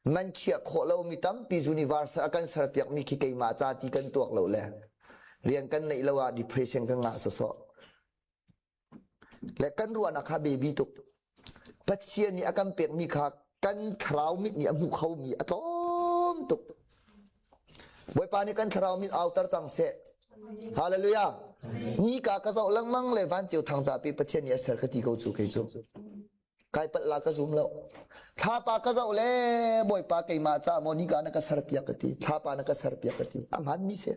Man khiah khawh lomi tampi universe a kan serpiakmi khi keimah ca ti kan tuak lo le rian kan neih lo ah depression kan ngah sawsawh. Le kan ruahnak kha baby tuk. Pathian nih a kan pekmi kha kan thlarau mit nih a hmu khomi a tlawm tuk. Bawipa nih kan thlarau mit auter cang seh. Hallelujah. Nika ka zoh lengmang le van ceu thang ca pi Pathian nih a ser ka ti ko cu kei cu. Kai palh la ka zum lo. Thlapa ka zoh le Bawipa keimah ca maw nika na ka ser piak ka ti. Thlapa na ka ser piak ka ti. A hman mi si.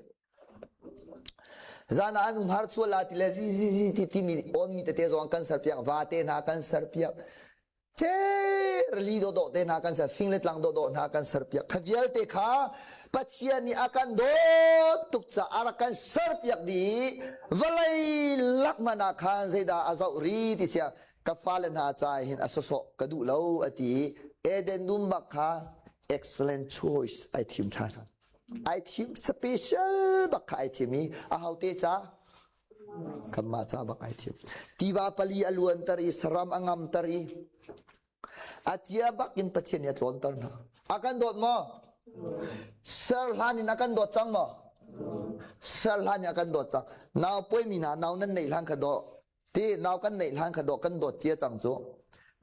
Zan ah an umhar sual la ti le zi zi zi ti timi on mi tete zong kan ser piak va te hna kan ser piak ce rili dawdawh te hna kan ser fing le tlang dawdawh hna kan ser piak kha vialte kha Pathian nih a kan dawt tuk caah a rak kan ser piak dih vawlei lak man ah khan zeidah a zoh ri ti sia ka fale hna ca hin a sawsawh ka duh lo a ti Eden dum bak kha excellent choice ai thim ṭhan ai thim special bak kha ai thim i a hote ca kanmah ca bak ai thim tiva pali a luanter i saram a ngamter i a cia bak in Pathian nih a tlawnter hna a kan dawt maw ser hlan in a kan dawt cang maw ser hlan in a kan dawt cang nau puaimi hna nau nan neih hlan kha dawh Ti nau kan neih hlan kha dawh kan dawt cia cang cu.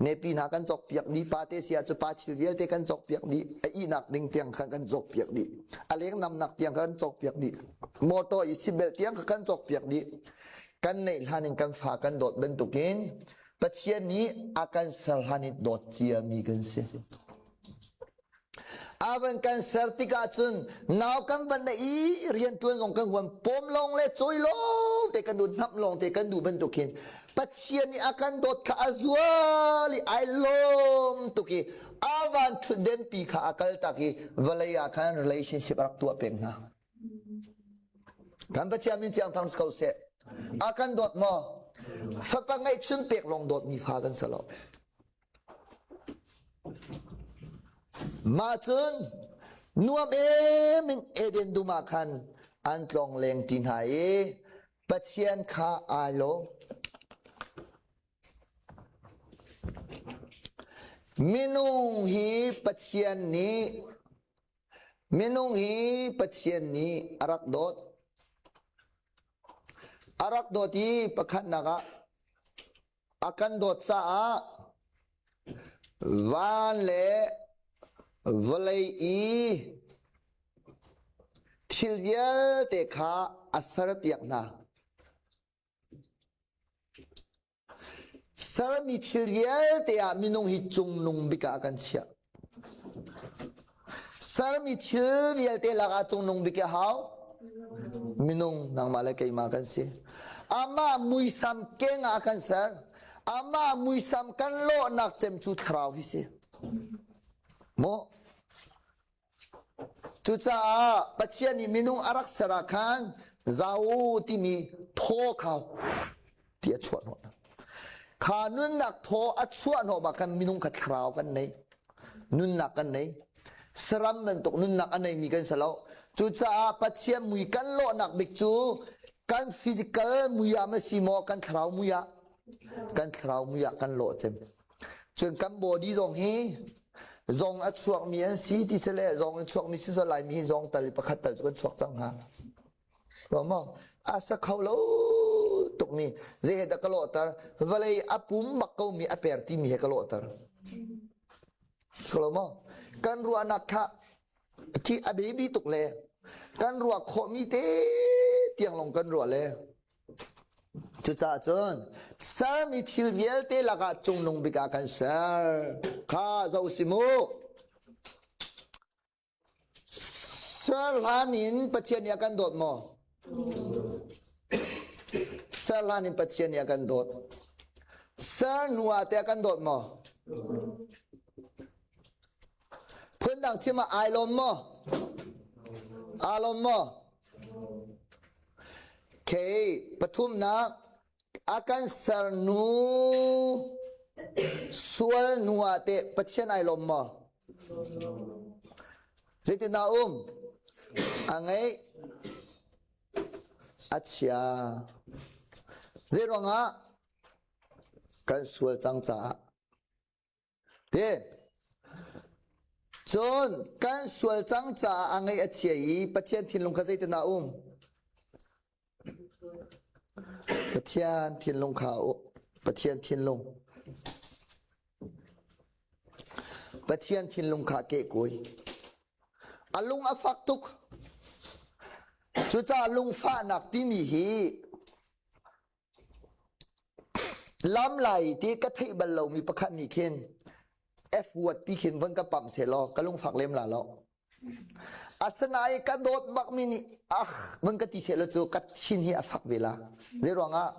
Nepi hna kan cawkpiak dih, pa te si ahcun pa thil vialte kan cawkpiak dih, a ihnak ding tiang khan kan cawkpiak dih, a leng namnak tiang khan kan cawkpiak dih, motor i seatbelt tiang kha kan cawkpiak dih. Kan neih hlan in kan fa kan dawt bantukin Pathian nih a kan ser hlan in dawt ciami kan si. A van kan ser tikah cun nau kan van na i rianṭuan zong kan huam pawm lawng le cawi lawng te kan duh hnamh lawng te kan duh bantuk hin Pathian nih a kan dawt kha a zual i ai lawm tuk i a van ṭhutden pi kha a kal tak i vawlei ah khan relationship a rak tuah peng hna. Kan Pathian min thiang thang si ko seh. A kan dawt maw? Fapa ngeihchun pek lawng dawtmi fa kan si lo. Mah cun nuam em in Eden dum ah khan an tlong leng ṭi hna i Pathian kha aa lawm. Minung hi Pathian nih minung hi Pathian nih a rak dawt. A rak dawt i pakhatnak ah A kan dawt caah van le vawlei i thil vialte kha a serpiak hna. Sermi thil vialte ah minung hi cungnung bik ah a kan chiah. Sermi thil vialte lakah cungnung bik a hau. Minung nangmah le keimah kan si. Amah muisam keng ah kan ser. Amah muisam kan lawhnak cem cu thlarau hi si. Maw? Cucaah Pathian nih minung a rak ser ah khan zau timi thaw kha ti a chuah hnawh. Kha nunnak thaw a chuah hnawh bak khan minung kha thlarau kan nei. Nunnak kan nei. Saram bantuk nunnak a neimi kan si lo. Cucaah Pathian mui kan lawhnak bik cu kan physical mui ah ma si maw kan thlarau mui ah kan thlarau mui ah kan lawh cem. Cun kan body zong hi zong a chuakmi an si ti sile zong in chuakmi si sual laimi hi zong tal i pakhat tal cu kan chuak cang hnga. Lo maw? A sa kho lo tukmi zei he dah ka lawhter vawlei a pum bak komi a per timi he ka lawhter. Lo maw? Kan ruahnak kha khi a baby tuk le. Kan ruah khawhmi te tiang lawng kan ruah le. Cucaah cun sermi thil vialte lakah cungnung bik ah kan ser. Kha zoh si mu. Ser hlan in Pathian nih a kan dawt maw? Ser hlan in Pathian nih a kan dawt. Ser hnu ah teh a kan dawt maw? Phundang chim ah ai lawm maw? Aa lawm maw? Okay, pathumnak a kan ser nu sual nu ah teh Pathian ai lawm maw? Zeitin dah um? A ngeih a chia. Zei ruangah kan sual cang caah. Te. Cun kan sual cang caah a ngeih a chia i Pathian thinlung kha zeitin dah um? Pathian thinlung kha Pathian thinlung Pathian thinlung kha kehkuai. A lung a fak tuk. Cucaah lungfahnak timi hi lam lai ti ka theih bal lomi pakhat nih khin F word ti khin von ka pamh sehlaw ka lungfak lem la lo. Asinain ka dawt bakmi nih ah von ka ti sehlaw cu ka thin hi a fak ve la. Zei ruangah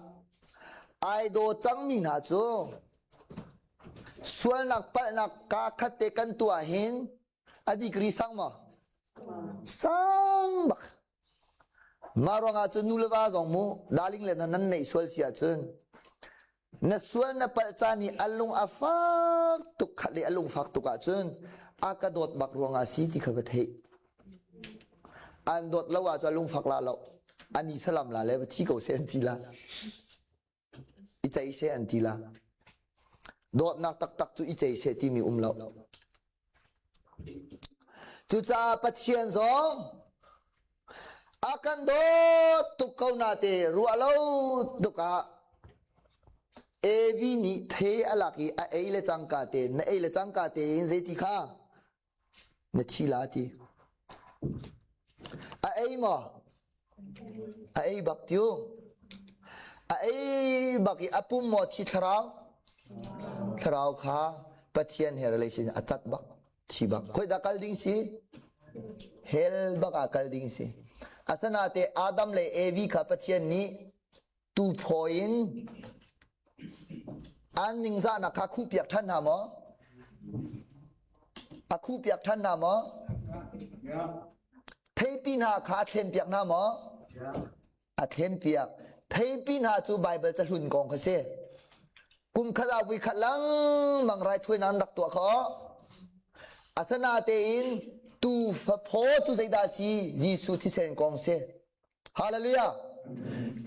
ai daw cangmi hna cu sualnak palhnak kaa khat te kan tuah hin a degree sang maw? Sang bak. Mah ruangah cun nu le va zong mu darling le na nan neih sual si ahcun na sual na palh caan i a lung a fak tuk khat le a lung fak tuk ahcun a ka dawt bak ruangah si ti kha va theih. An dawt lo ahcun a lung fak la lo. Ani salam la le va thi ko seh an ti la. I cei seh an ti la. Dawtnak taktak cu i cei seh timi um lo. Cucaah Pathian zong a kan dawt tuk ko nate ruah lo tuk ah Evi nih the a lak i a ei le cangka te na ei le cangka tein zeiti kha na thi la ti. A ei maw? A ei bak tiu. A ei bak i a pum maw thi thlarau? Thlarau kha Pathian he relation a cat bak, thi bak. Khoi dah kal ding si? Hell bak ah kal ding si. Asanate Adam le Evi kha Pathian nih tuphaw in an ningzahnak kha khuhpiak ṭhan hna maw? A khuhpiak ṭhan hna maw? Theipi hna kha a thlenpiak hna maw? A thlenpiak. Theipi hna cu Baibal cahlun kong kha si. Kum khat ah vui khat lengmang raithawinak an rak tuah khawh. Asinatein tuufa phaw cu zeidah a si? Jesuh thisen kong si. Hallelujah!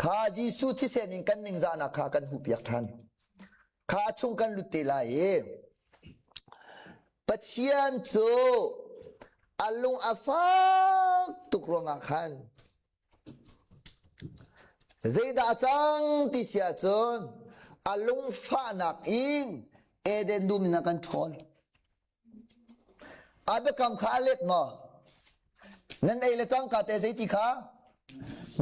Kha Jesuh thisen in kan ningzahnak kha kan huhpiak ṭhan. Kha chung kan lut te lai i Pathian cu a lung a fak tuk ruangah khan zeidah cang ti si ahcun a lungfahnak in Eden dum in a kan ṭhawl. A biakam kha a let maw? Nan ei le cangka te zeiti kha?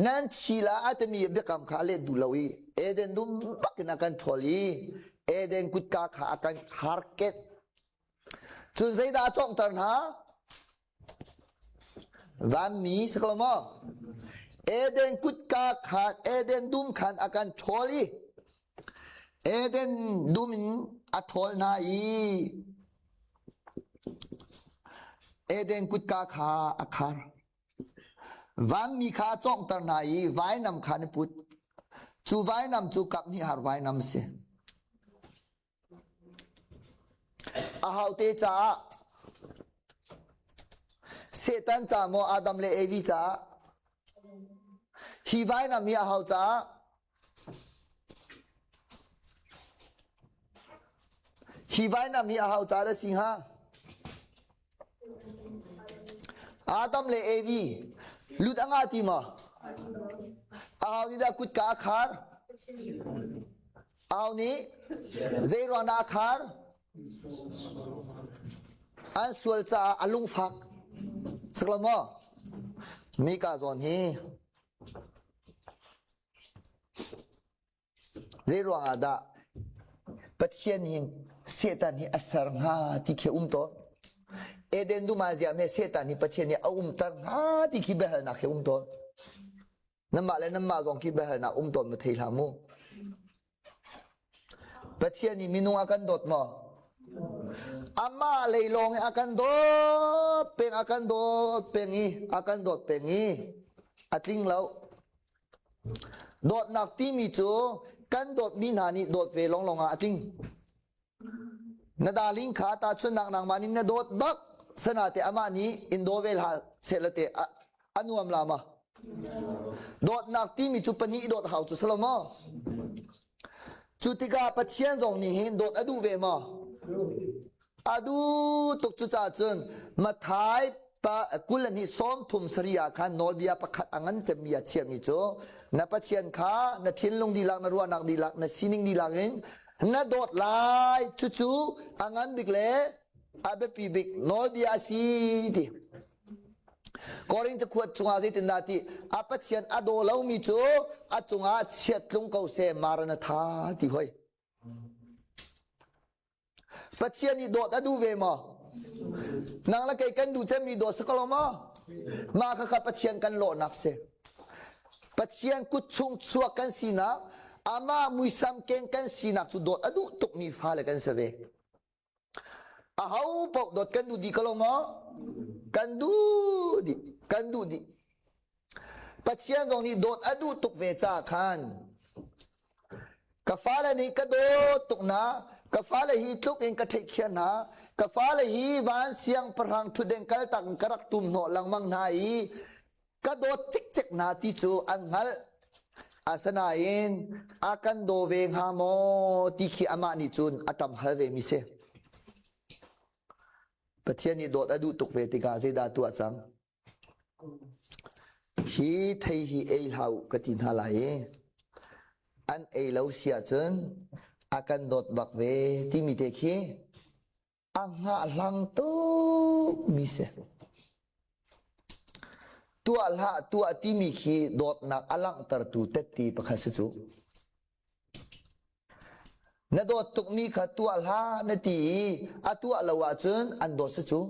Nan thi la a timi biakam kha a let duh lo i Eden dum bak in a kan ṭhawl i Eden kutka kha a kan kharket. Cun zeidah a cawnghter hna? Vanmi si ko maw? Eden kutka khan Eden dum khan a kan ṭhawl i Eden dum in a ṭhawl hna i Eden kutka kha a khar. Vanmi kha a cawnghter hna i vainam kha an i put. Cu vainam cu kaphnih har vainam a si. Ahote caah Satan ca maw Adam le Evi caah hi vainam hi aho caah hi vainam hi aho caah dah si hnga? Adam le Evi lut a ngah ti maw? Aho nih dah kutka a khar? Aho nih zei ruang dah a khar? An sual caah a lungfak. Sak lo maw? Mika zawn hi zei ruang ah dah Pathian hi Satan hi a ser hnga ti khi um tawn. Eden dum ah ziah me Satan hi Pathian nih a umter hnga ti khi biahalnak khi um tawn. Nanmah le nanmah zong khi biahalnak um tawn ma thei hlah mu. Pathian nih minung a kan dawt maw? Amah lei lawng i a kan dawt peng, a kan dawt peng i, a kan dawt peng i a tling lo. Dawtnak timi cu kan dawtmi hna nih dawt ve lawnglawng ah a tling. Na darling kha tahchunhnak nangmah nih na dawt bak sanate amah nih in daw ve hlah sehlaw te a nuam la ma? Dawtnak timi cu pahnih dawt hau cu salo maw? Cu tikah Pathian zong nih hin dawt a duh ve maw? A duh tuk cu caah cun Matthai pa 20 le 37 ah khan nawlbia pakhat a ngan cemmi a chiahmi cu na Pathian kha na thinlung dihlak na ruahnak dihlak na sining dihlak in na dawt lai cucu a ngan bik le a biapi bik nawlbia a si ti Korin cakuat chungah zeitindah ti a Pathian a daw lomi cu a cungah chiat tlung ko seh Maranatha ti hoi Pathian nih dawt a duh ve maw? Nang le kei kan duh cemmi dawt si ko lo maw? Mah khakha Pathian kan lawhnak si. Pathian kut chung chuak kan sinak, amah muisam keng kan sinak cu dawt a duh tukmi fale kan si ve. Aho paoh dawt kan duh dih ko lo maw? Kan duh dih. Kan duh dih. Pathian zong nih dawt a duh tuk ve caah khan ka fale nih ka dawt tuk hna ka fale hi tluk in ka theih hna ka fale hi van siangpahrang ṭhutdeng kaltak in ka rak tum hnawh lengmang hna i ka dawt cikcek hna ti cu an hngalh asinain a kan daw ve hnga maw ti khi amah nih cun a ṭam hal ve mi si Pathian nih dawt a duh tuk ve tikah zeidah tuah cang Hi thei hi ei hlah u ka ti hna lai i an ei lo si ahcun a kan dawt bak ve timi te khi a hngahhlang tukmi si. Tuah hlah tuah timi khi dawtnak a langhtertu tette pakhat si cu. Na dawt tukmi kha tuah hlah na ti i a tuah lo ahcun an dawt si cu.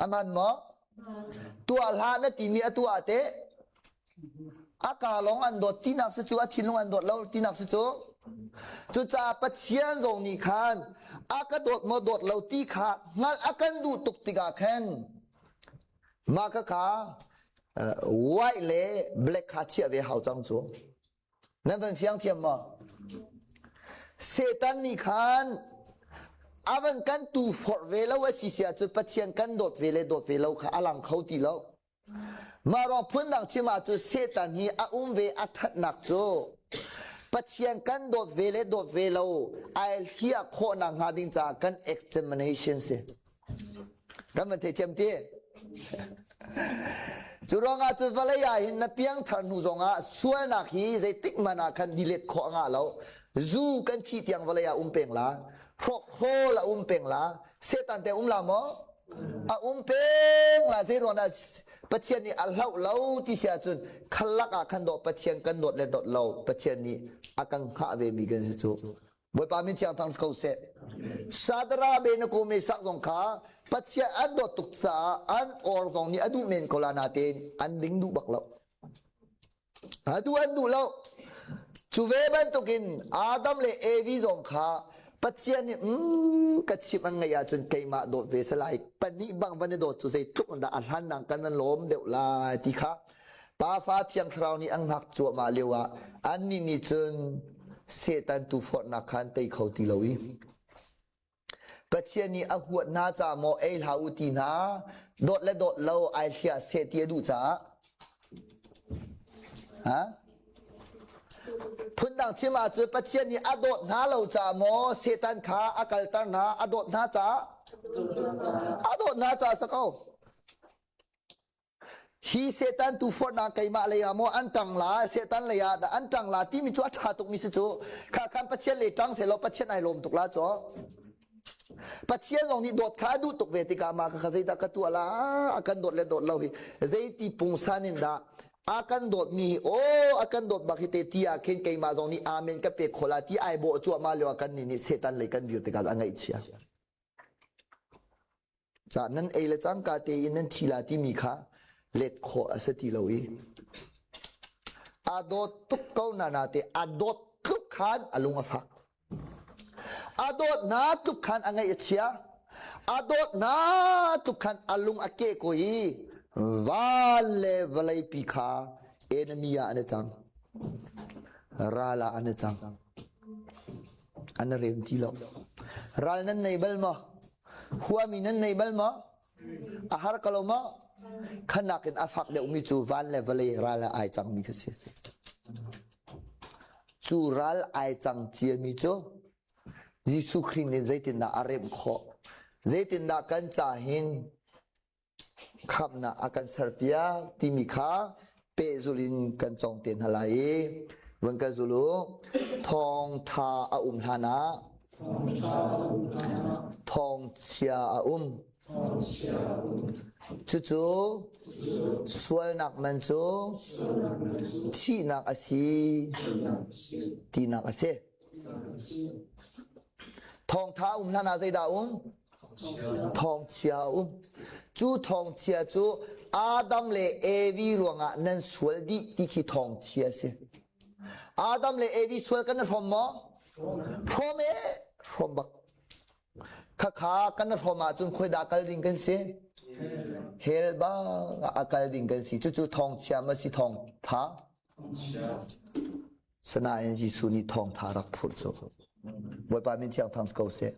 Aman maw? Tuah hlah na timi a tuah teh a ka lawng an dawt tinak si cu a thinlung an dawt lo tinak si cu cucaah Pathian zong nih khan a ka dawt maw dawt lo ti kha hngalh a kan duh tuk tikah khan mah kha kha white le black kha chiah ve hau cang cu Nan van fiang thiam maw? Satan nih khan a van kan tu forh ve lo a si si ahcun Pathian kan dawt ve le dawt ve lo kha a lang kho ti lo. Mah ruang phundang chim ahcun Satan hi a um ve a ṭhatnak cu Pathian kan dawt ve le dawt ve lo ai hliah khawhnak hnga ding caah kan examination si. Kan van theithiam ti? Cu ruangah cu vawlei ah hin na piangthar hnu zongah sualnak hi zeitik hmanh ah khan dilet khawh a ngah lo. Zu kan thih tiang vawlei ah um peng la, hrawkhrawl a um peng la, Satan te um la maw? A um peng la zei ruang dah Pathian nih a hlauh lo ti si ahcun khalak ah khan dawh Pathian kan dawt le dawt lo Pathian nih a kan hngah ve mi kan si cu. Bawipa min thiang thang ko seh. Sadara be na kome sak zong kha Pathian an dawt tuk caah an or zong nih a duh men ko la natein an ding duh bak lo. A duh an duh lo. Cu ve bantukin Adam le Evi zong kha Pathian nih mm, ka chim an ngeih ahcun keimah dawt ve salai pahnih bang van i dawt cu zeitluk in dah a hlan nang kan an lawm deuh lai ti kha Pa fa Thiang Thlarau nih an hngak cuahmah lio ah annih nih cun Satan tuforhnak kha an tei kho ti lo i Pathian nih a huat hna caah maw ei hlah u ti hna dawt le dawt lo ai hliah seh ti a duh caah ha phundang chim ahcun Pathian nih a dawt hna lo caah maw Satan kha a kalter hna a dawt hna caah a dawt hna caah sa ko Hi Satan tuforhnak keimah lei ah maw an ṭang la, Satan lei ah dah an ṭang la timi cu a ṭha tukmi si cu. Kha khan Pathian lei ṭang sehlaw Pathian ai lawm tuk la cu. Pathian zong nih dawt kha a duh tuk ve tikah mah kha zeidah ka tuah la a kan dawt le dawt lo hi zeiti pungsan in dah a kan dawt mi hi aw a kan dawt bak hi te ti ah khin keimah zong nih amen ka pek khawh la ti ai bawh cuahmah lio ah kan nih nih Satan lei kan dir tikah a ngaihchia. Ca nan ei le cangka tein nan thi la timi kha let khawh a si ti lo i a dawt tuk ko na na te a dawt tluk khan a lung a fak. A dawt na tluk khan a ngaih a chia. A dawt na tluk khan a lung a ke ko i van le vawlei pi kha enemy ah an i cang. Ral ah an i cang. An i rem ti lo. Ral nan nei bal maw? Huami nan nei bal maw? A har ko lo maw? Khanak in a fak deuhmi cu van le vawlei ral ah ai cangmi kha si. Cu ral ai cang ciami cu Jesuh Khrih nih zeitindah a remh khawh? Zeitindah kan ca hin khamhnak a kan serpiak timi kha pehzulh in kan cawng te hna lai i vun kan zul u. Thawngtha a um hlan ah thawngchia a um. Cucu sualnak man cu thihnak a si tinak a si. Thawngtha um hlan ah zeidah a um? Thawngchia a um. Cu thawngchia cu Adam le Evi ruangah nan sual dih ti khi thawngchia a si. Adam le Evi sual kan i hrawm maw? Hrawm e, hrawm bak. Khakha kan i hrawm ahcun khuaidah kal ding kan si? Hell bang ah a kal ding kan si. Cucu thawngchia ma si thawngtha? Sanain Jesuh nih thawngtha rak phurh cu. Bawipa min thiang thang ko seh.